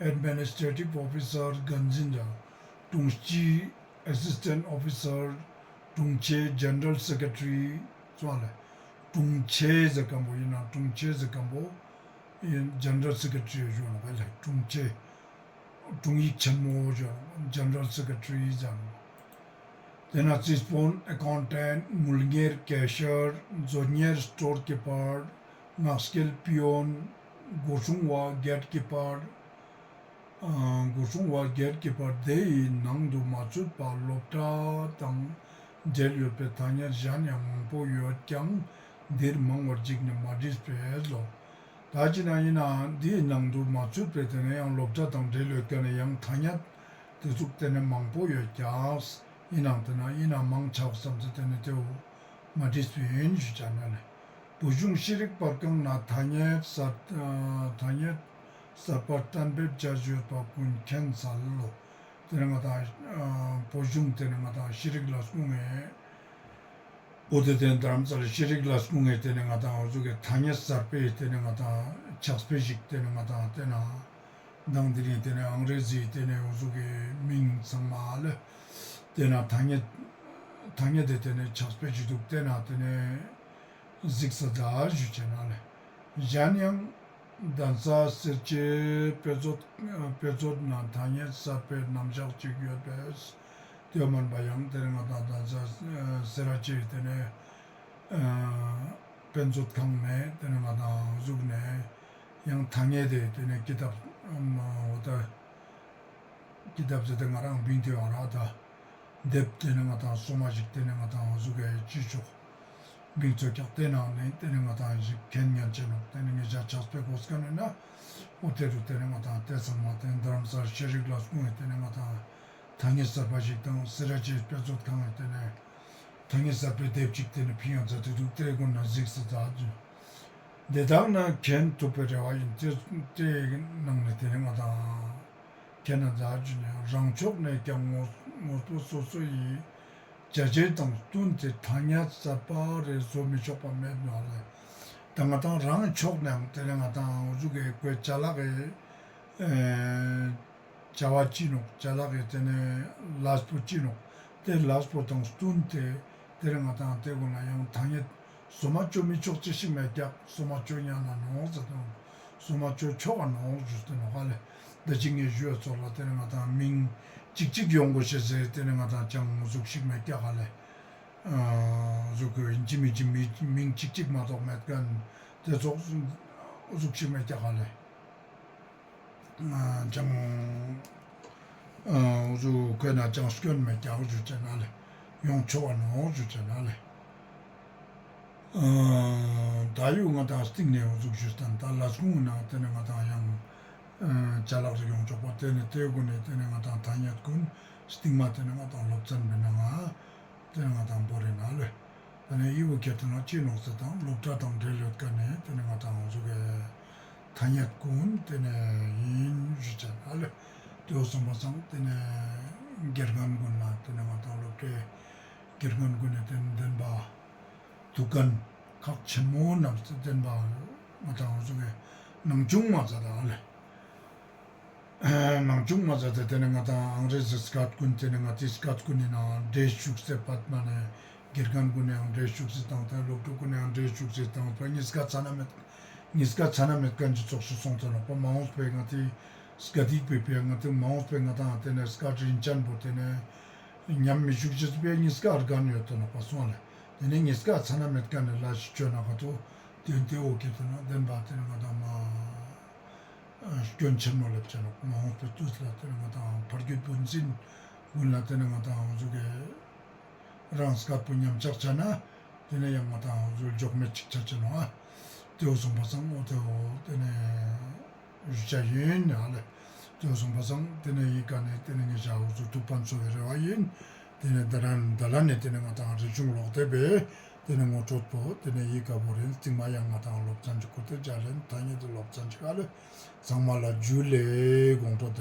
ཨེཌ་མི་ནི་སི་ཊྲེ་ཊིབ་ཨོ་ཕི་སར་འགན་འཛིན་དྲུང་སྤྱི་ཨེ་སིས་ཊེན་ཊ་ཨོ་ཕི་སར་དྲུང་ཆེ་ཇེ་ནེ་རལ་སེ་ཀེ་ཊ་རི་ཙོགས་ལ་དྲུང་ཆེ་ཟེར་ཁན་པོ་ཨིན་ན་དྲུང་ཆེ་ཟེར་ཁན་པོ་ཨིན་ཇེ་ནེ་རལ་སེ་ཀེ་ཊ་རི་ཞུ་ནོག་ལེ། དྲུང་ཆེ་དྲུང་ཡིག་ཆེན་མོ་ཞུ་ནོག་ཇེ་ནེ་རལ་སེ་ཀེ་ཊ་རི་ཟེར་ནོག། ཏེ་ནེ་རྩིས་དཔོན་ཨེ་ཀའུན་ཊེན་ཊ་དངུལ་གཉེར་ཀེ་ཤར་མཛོད་གཉེར་སྟོར་ཀི་པར་ངག་སྐྱེལ་པི་ཡོན་སྒོ་སྲུང་བ་གེཊ་ཀི་པར། སྒོ་སྲུང་བ་གེཊ་ཀི་པར་དེ་ཡི་ནང་དུ་མ་ཚུད་པ་སློབ་གྲྭ་དང་འབྲེལ་ཡོད་པའི་ཐ་སྙད་གཞན་ཡང་མང་པོ་ཡོད་ཀྱང་འདིར་མང་བར་འཇིགས་ནས་མ་བྲིས་པས་ལོ། ད་ཅི་ན་ཨིན་ན་འདིའི་ནང་དུ་མ་ཚུད་པའི་ཏེ་ནེ་ཡང་སློབ་གྲྭ་དང་འབྲེལ་ཡོད་ཀྱང་ཡང་ཐ་སྙད་ཏེ་ཚུགས་ཏེ་ནེ་མང་པོ་ཡོད་ཀྱང་ ཡིན་ནའང་དེ་ན་ཡིན་ན་མང་ཆ་བསམ་ཚེ་དེ་ནི་དེའུ་མ་འགྲིག་པའི་ཡིན་ཞུ་ཅ་ན་ལེ། བོད་གཞུང་ཤེས་རིག་པར་ཁང་ན་ཐ་སྙད་གསར་ཐ་སྙད་གསར་པ་གཏན་འབེབས་བྱ་ཡོད་པ་ཀུན་མཁྱེན་གསལ་ལོ། དེ་ནི་ང་དང་བོད་གཞུང་དེ་ནི་ང་དང་ཤེས་རིག་ལ་སྐུ་ངེ་འོ་དེ་དེ་རྡ་རམ་ས་ལ་ཤེས་རིག་ལ་སྐུ་ངེ་དེ་ནི་ང་དང་འོ་ཟུག་གི་ཐ་སྙད་གསར་པའི་དེ་ནི་ང་དང་ཕྱག་དཔེ་ཞིག་དེ་ནི་ང་དང་དེ་ན་དང་དེ་རིང་དེ་ནི་ཨང་རེ་ཟིའི་དེ་ནི་འོ་ཟུག་གི་མིང་ཚང་མ་ལེ། དེ་ན་ཐ་སྙད་ཐ་སྙད་དེ་དེ་ནི་ཕྱག་དཔེ་ཞིག་འདུག་དེ་ན་དེ་ནི་གཟིགས་ས་ད་ཞུ་ཅེ་ན་ལེ། གཞན་ཡང་གདན་ས་སེར་བྱེས་དཔེ་མཛོད་དཔེ་མཛོད་ནང་ཐ་སྙད་གསར་པའི་རྣམ་གཞག་ཅིག་ཡོད་པས། དེ་མན་པ་ཡང་དེ་ནི་ང་དང་གདན་ས་སེར་བྱེས་དེ་ནི་དཔེ་མཛོད་ཁང་ནས་དེ་ནི་ང་དང་ཟུག་ནས་ཡང་ཐ་སྙད་དེ་དེ་ནི་ཀི་ཏབ་འོ་ད་ཀི་ཏབ་ཟེར་ཏེ་ང་རང་བིང་ཐེ་བ་ར་ད། དེབ་དེ་ནི་ང་དང་སོ་མ་ཞིག་དེ་ནི་ང་དང་འོ་ཟུག་གི་ཅི་ཆོག་བིང་ཚོ་ཀྱག་དེ་ནང་ནས་དེ་ནི་ང་དང་ཞིག་མཁྱེན་ཉན་ཅེ་ནོག་དེ་ནི་ངེད་ཅག་ཕྱག་དཔེ་དགོས་ཀ་ནི་ན་འོ་དེ་རུ་དེ་ནི་ང་དང་དེ་ཚང་མ་དེ་རྡ་རམ་ས་ལ་ཤེས་རིག་ལ་སྐུ་ངེ་དེ་ནི་ང་དང་ཐ་སྙད་གསར་པ་ཞིག་དང་སེར་བྱེས་དཔེ་མཛོད་ཁང་ངེ་དེ་ནི་ཐ་སྙད་གསར་པའི་དེབ་ཅིག་དེ་ནི་ཕིང་ཡང་མཛད་དེ་འདུག་དེ་ཀུན་ན་གཟིགས་སུ་མཛད་དེ་དག་ན་མཁྱེན་ཐུབ་པའི་རེ་བ་ཡིན། དེ་དེ་ནང་ནས་དེ་ནི་ང་དང་ཁྱེད་ན་མཛད་རྒྱུ་ནི་རང་ཕྱོགས་ནས་ཀྱང་ངོ་ངོ་སྤྲོད་སོ་སོ་ཡི་བྱ་བྱེད་དང་བསྟུན་ཏེ་ཐ་སྙད་གསར་པ་རེ་བཟོ་མི་ཆོག་པ་མེད་ནོ་ལེ། ད་ང་དང་རང་ཕྱོགས་ནས་དེ་ནི་ང་དང་འོ་ཟུག་གི་ཁོའི་ཅ་ལག་གི་བྱ་བ་ཅི་ནོག་ཅ་ལག་གི་དེ་ནི་ལས་པོ་ཅི་ནོག་དེ་ལས་པོ་དང་བསྟུན་ཏེ་དེ་ནི་ང་དང་དེ་ཀུན་ན་ཡང་ཐ་སྙད་བཟོ་མ་བཅོ་མི་ཆོག་ཅི་ཞིག་མེད་ཀྱག་བཟོ་མ་བཅོ་ཉན་ན་ནོག་ཟེར་དང་བཟོ་མ་བཅོ་ཆོག་ག་ནོག་ཞུས་ཏེ་ནོག་ལེ། ད་ཅི་ངས་ཞུ་བའི་ཚོགས་ལ་དེ་ནི་ང་དང་མིང་གཅིག་གཅིག་ཡོང་དགོས་ཤེས་ཟེར་དེ་ནི་ང་དང་ཅང་འོ་ཟུག་ཞིག་མེད་ཀྱག་ལེ། འོ་ཟུག་གི་ཡིན་ཅི་མིན་ཅི་མིང་གཅིག་གཅིག་མ་གཏོགས་མེད་མཁན་དེ་ཚོགས་འོ་ཟུག་ཞིག་མེད་ཀྱག་ལེ། ཅང་འོ་ཟུག་ཁོས་ན་ཅང་སྐྱོན་མེད་ཀྱག་ཞུ་ཅེ་ན་ལེ། ཡོང་ཆོག་ག་ནོག་ཞུ་ཅེ་ན་ལེ། ད་ཡོད་ང་དང་སྟིང་ནས་འོ་ཟུག་ཞུས་ཏེ་ད་ལས་ཁུངས་ནང་དེ་ནི་ང་དང་ཡང་ཅ་ལག་རིགས་ཡོང་ཆོག་པ་དེ་ནི་དེ་ཀུན་ནི་དེ་ནི་ང་དང་ཐ་སྙད་ཀུན་སྟིང་མ་དེ་ནི་ང་དང་སློབ་ཚན་པའི་ནང་ང་དེ་ནི་ང་དང་བོར་རེ་ན་ལེ། དེ་ནས་ཡི་བོ་ཁྱེར་ཏེ་ན་ཅི་ནོག་ཟེར་དང་སློབ་གྲྭ་དང་འབྲེལ་ཡོད་ཀ་ནས་དེ་ནས་ང་དང་འོ་ཟུག་གི་ཐ་སྙད་ཀུན་དེ་ནས་ཡིན་ཞུ་ཅེ་ན་ལེ། དེ་བོ་སོང་པ་སང་དེ་ནས་དགེ་རྒན་ཀུན་ལ་དེ་ནས་ང་དང་སློབ་གྲྭའི་དགེ་རྒན་ཀུན་ནས་དེ་ནས་བདེན་པ་ཐུག་མཁན་ཁག་ཆེན་མོ་རྣམས་སུ་བདེན་པ་ང་དང་འོ་ཟུག་གི་ནང་ཆུང་མ་ཟ་དང་ལེ། ནང་ཆུང་མ་ཟ་དེ་དེ་ནི་ང་དང་ཨང་རེ་ཟི་སྐད་ཀུན་དེ་ནི་ང་དེ་སྐད་ཀུན་ནི་ནང་འདྲེས་བཅུག་སེ་པད་མ་ནས་དགེ་རྒན་ཀུན་ནི་ཡང་འདྲེས་བཅུག་སེ་དང་དེ་སློབ་ཕྲུག་ཀུན་ནི་ཡང་འདྲེས་བཅུག་སེ་དང་དེ་ཉིས་ཀ་ཚ་ན་མེད་ཉིས་ཀ་ཚ་ན་མེད་མཁན་གྱི་ཚོགས་སུ་སོང་དེ་ནོག་པ། མ་འོངས་པའི་ང་དེ་སྐད་ཡིག་པའི་ཕིའ་ང་དེ་མ་འོངས་པའི་ང་དང་དེ་ནི་སྐད་རིན་ཅན་པོ་དེ་ནི་ཉམས་མི་བཅུག་ཅེས་པའི་ཉིས་ཀ་ཨར་གན་ཡོད་དེ་ནོག་པ་སོང་ལེ། དེ་ནི་ཉིས་ཀ་ཚ་ན་མེད་མཁན་ནི་ལ་ཞིག་བཅོས་ན་ག་ཏོ་དེ་དེ་འོ་ཁྱེར་ཏེ་ན་བདེན་པ་དེ་ནི་ང་དང་མ་སྐྱོན་ཆེན་མོ་ལེབ་ཅེ་ནོག། མ་འོངས་པའི་དུས་ལ་དེ་ནི་ང་དང་ཕ་རྒྱུད་བུ་འཛིན་ཀུན་ལ་དེ་ནི་ང་དང་འོ་ཟུག་གི་རང་སྐད་པོ་ཉམས་ཆག་ཆ་ན་དེ་ནི་ཡང་ང་དང་འོ་ཟུག་འཇོག་མེད་ཅིག་ཆ་ཅེ་ནོག། ཨ་དེ་བོ་སོང་པ་སང་འོ་དེ་བོ་དེ་ནི་ཞུ་ཅེ་ཡིན་ཨ་ལེ། དེ་བོ་སོང་པ་སང་དེ་ནི་ཡི་ག་ནས་དེ་ནི་ངེད་ཅག་འོ་ཟུག་ཐུགས་ཕན་གསོ་བའི་རེ་བ་ཡིན། དེ་ནས་ད་ལན་ད་ལན་ནས་དེ་ནས་ང་དང་རིག་གཞུང་ཀློག་དེབ་པའི་དེ་ནས་ངོ་སྤྲོད་པོ་དེ་ནས་ཡི་ག་བོ་རིན་རྩིང་མ་ཡང་ང་དང་སློབ་ཚན་གྱི་སྐོར་དེ་ལྗགས་ལན་ཐ་སྙད་དུ་སློབ་ཚན་གྱི་ཀ་ལེ། ཚང་མ་ལ་ཇུ་ལེ། དགོང་དྲོ་བདེ་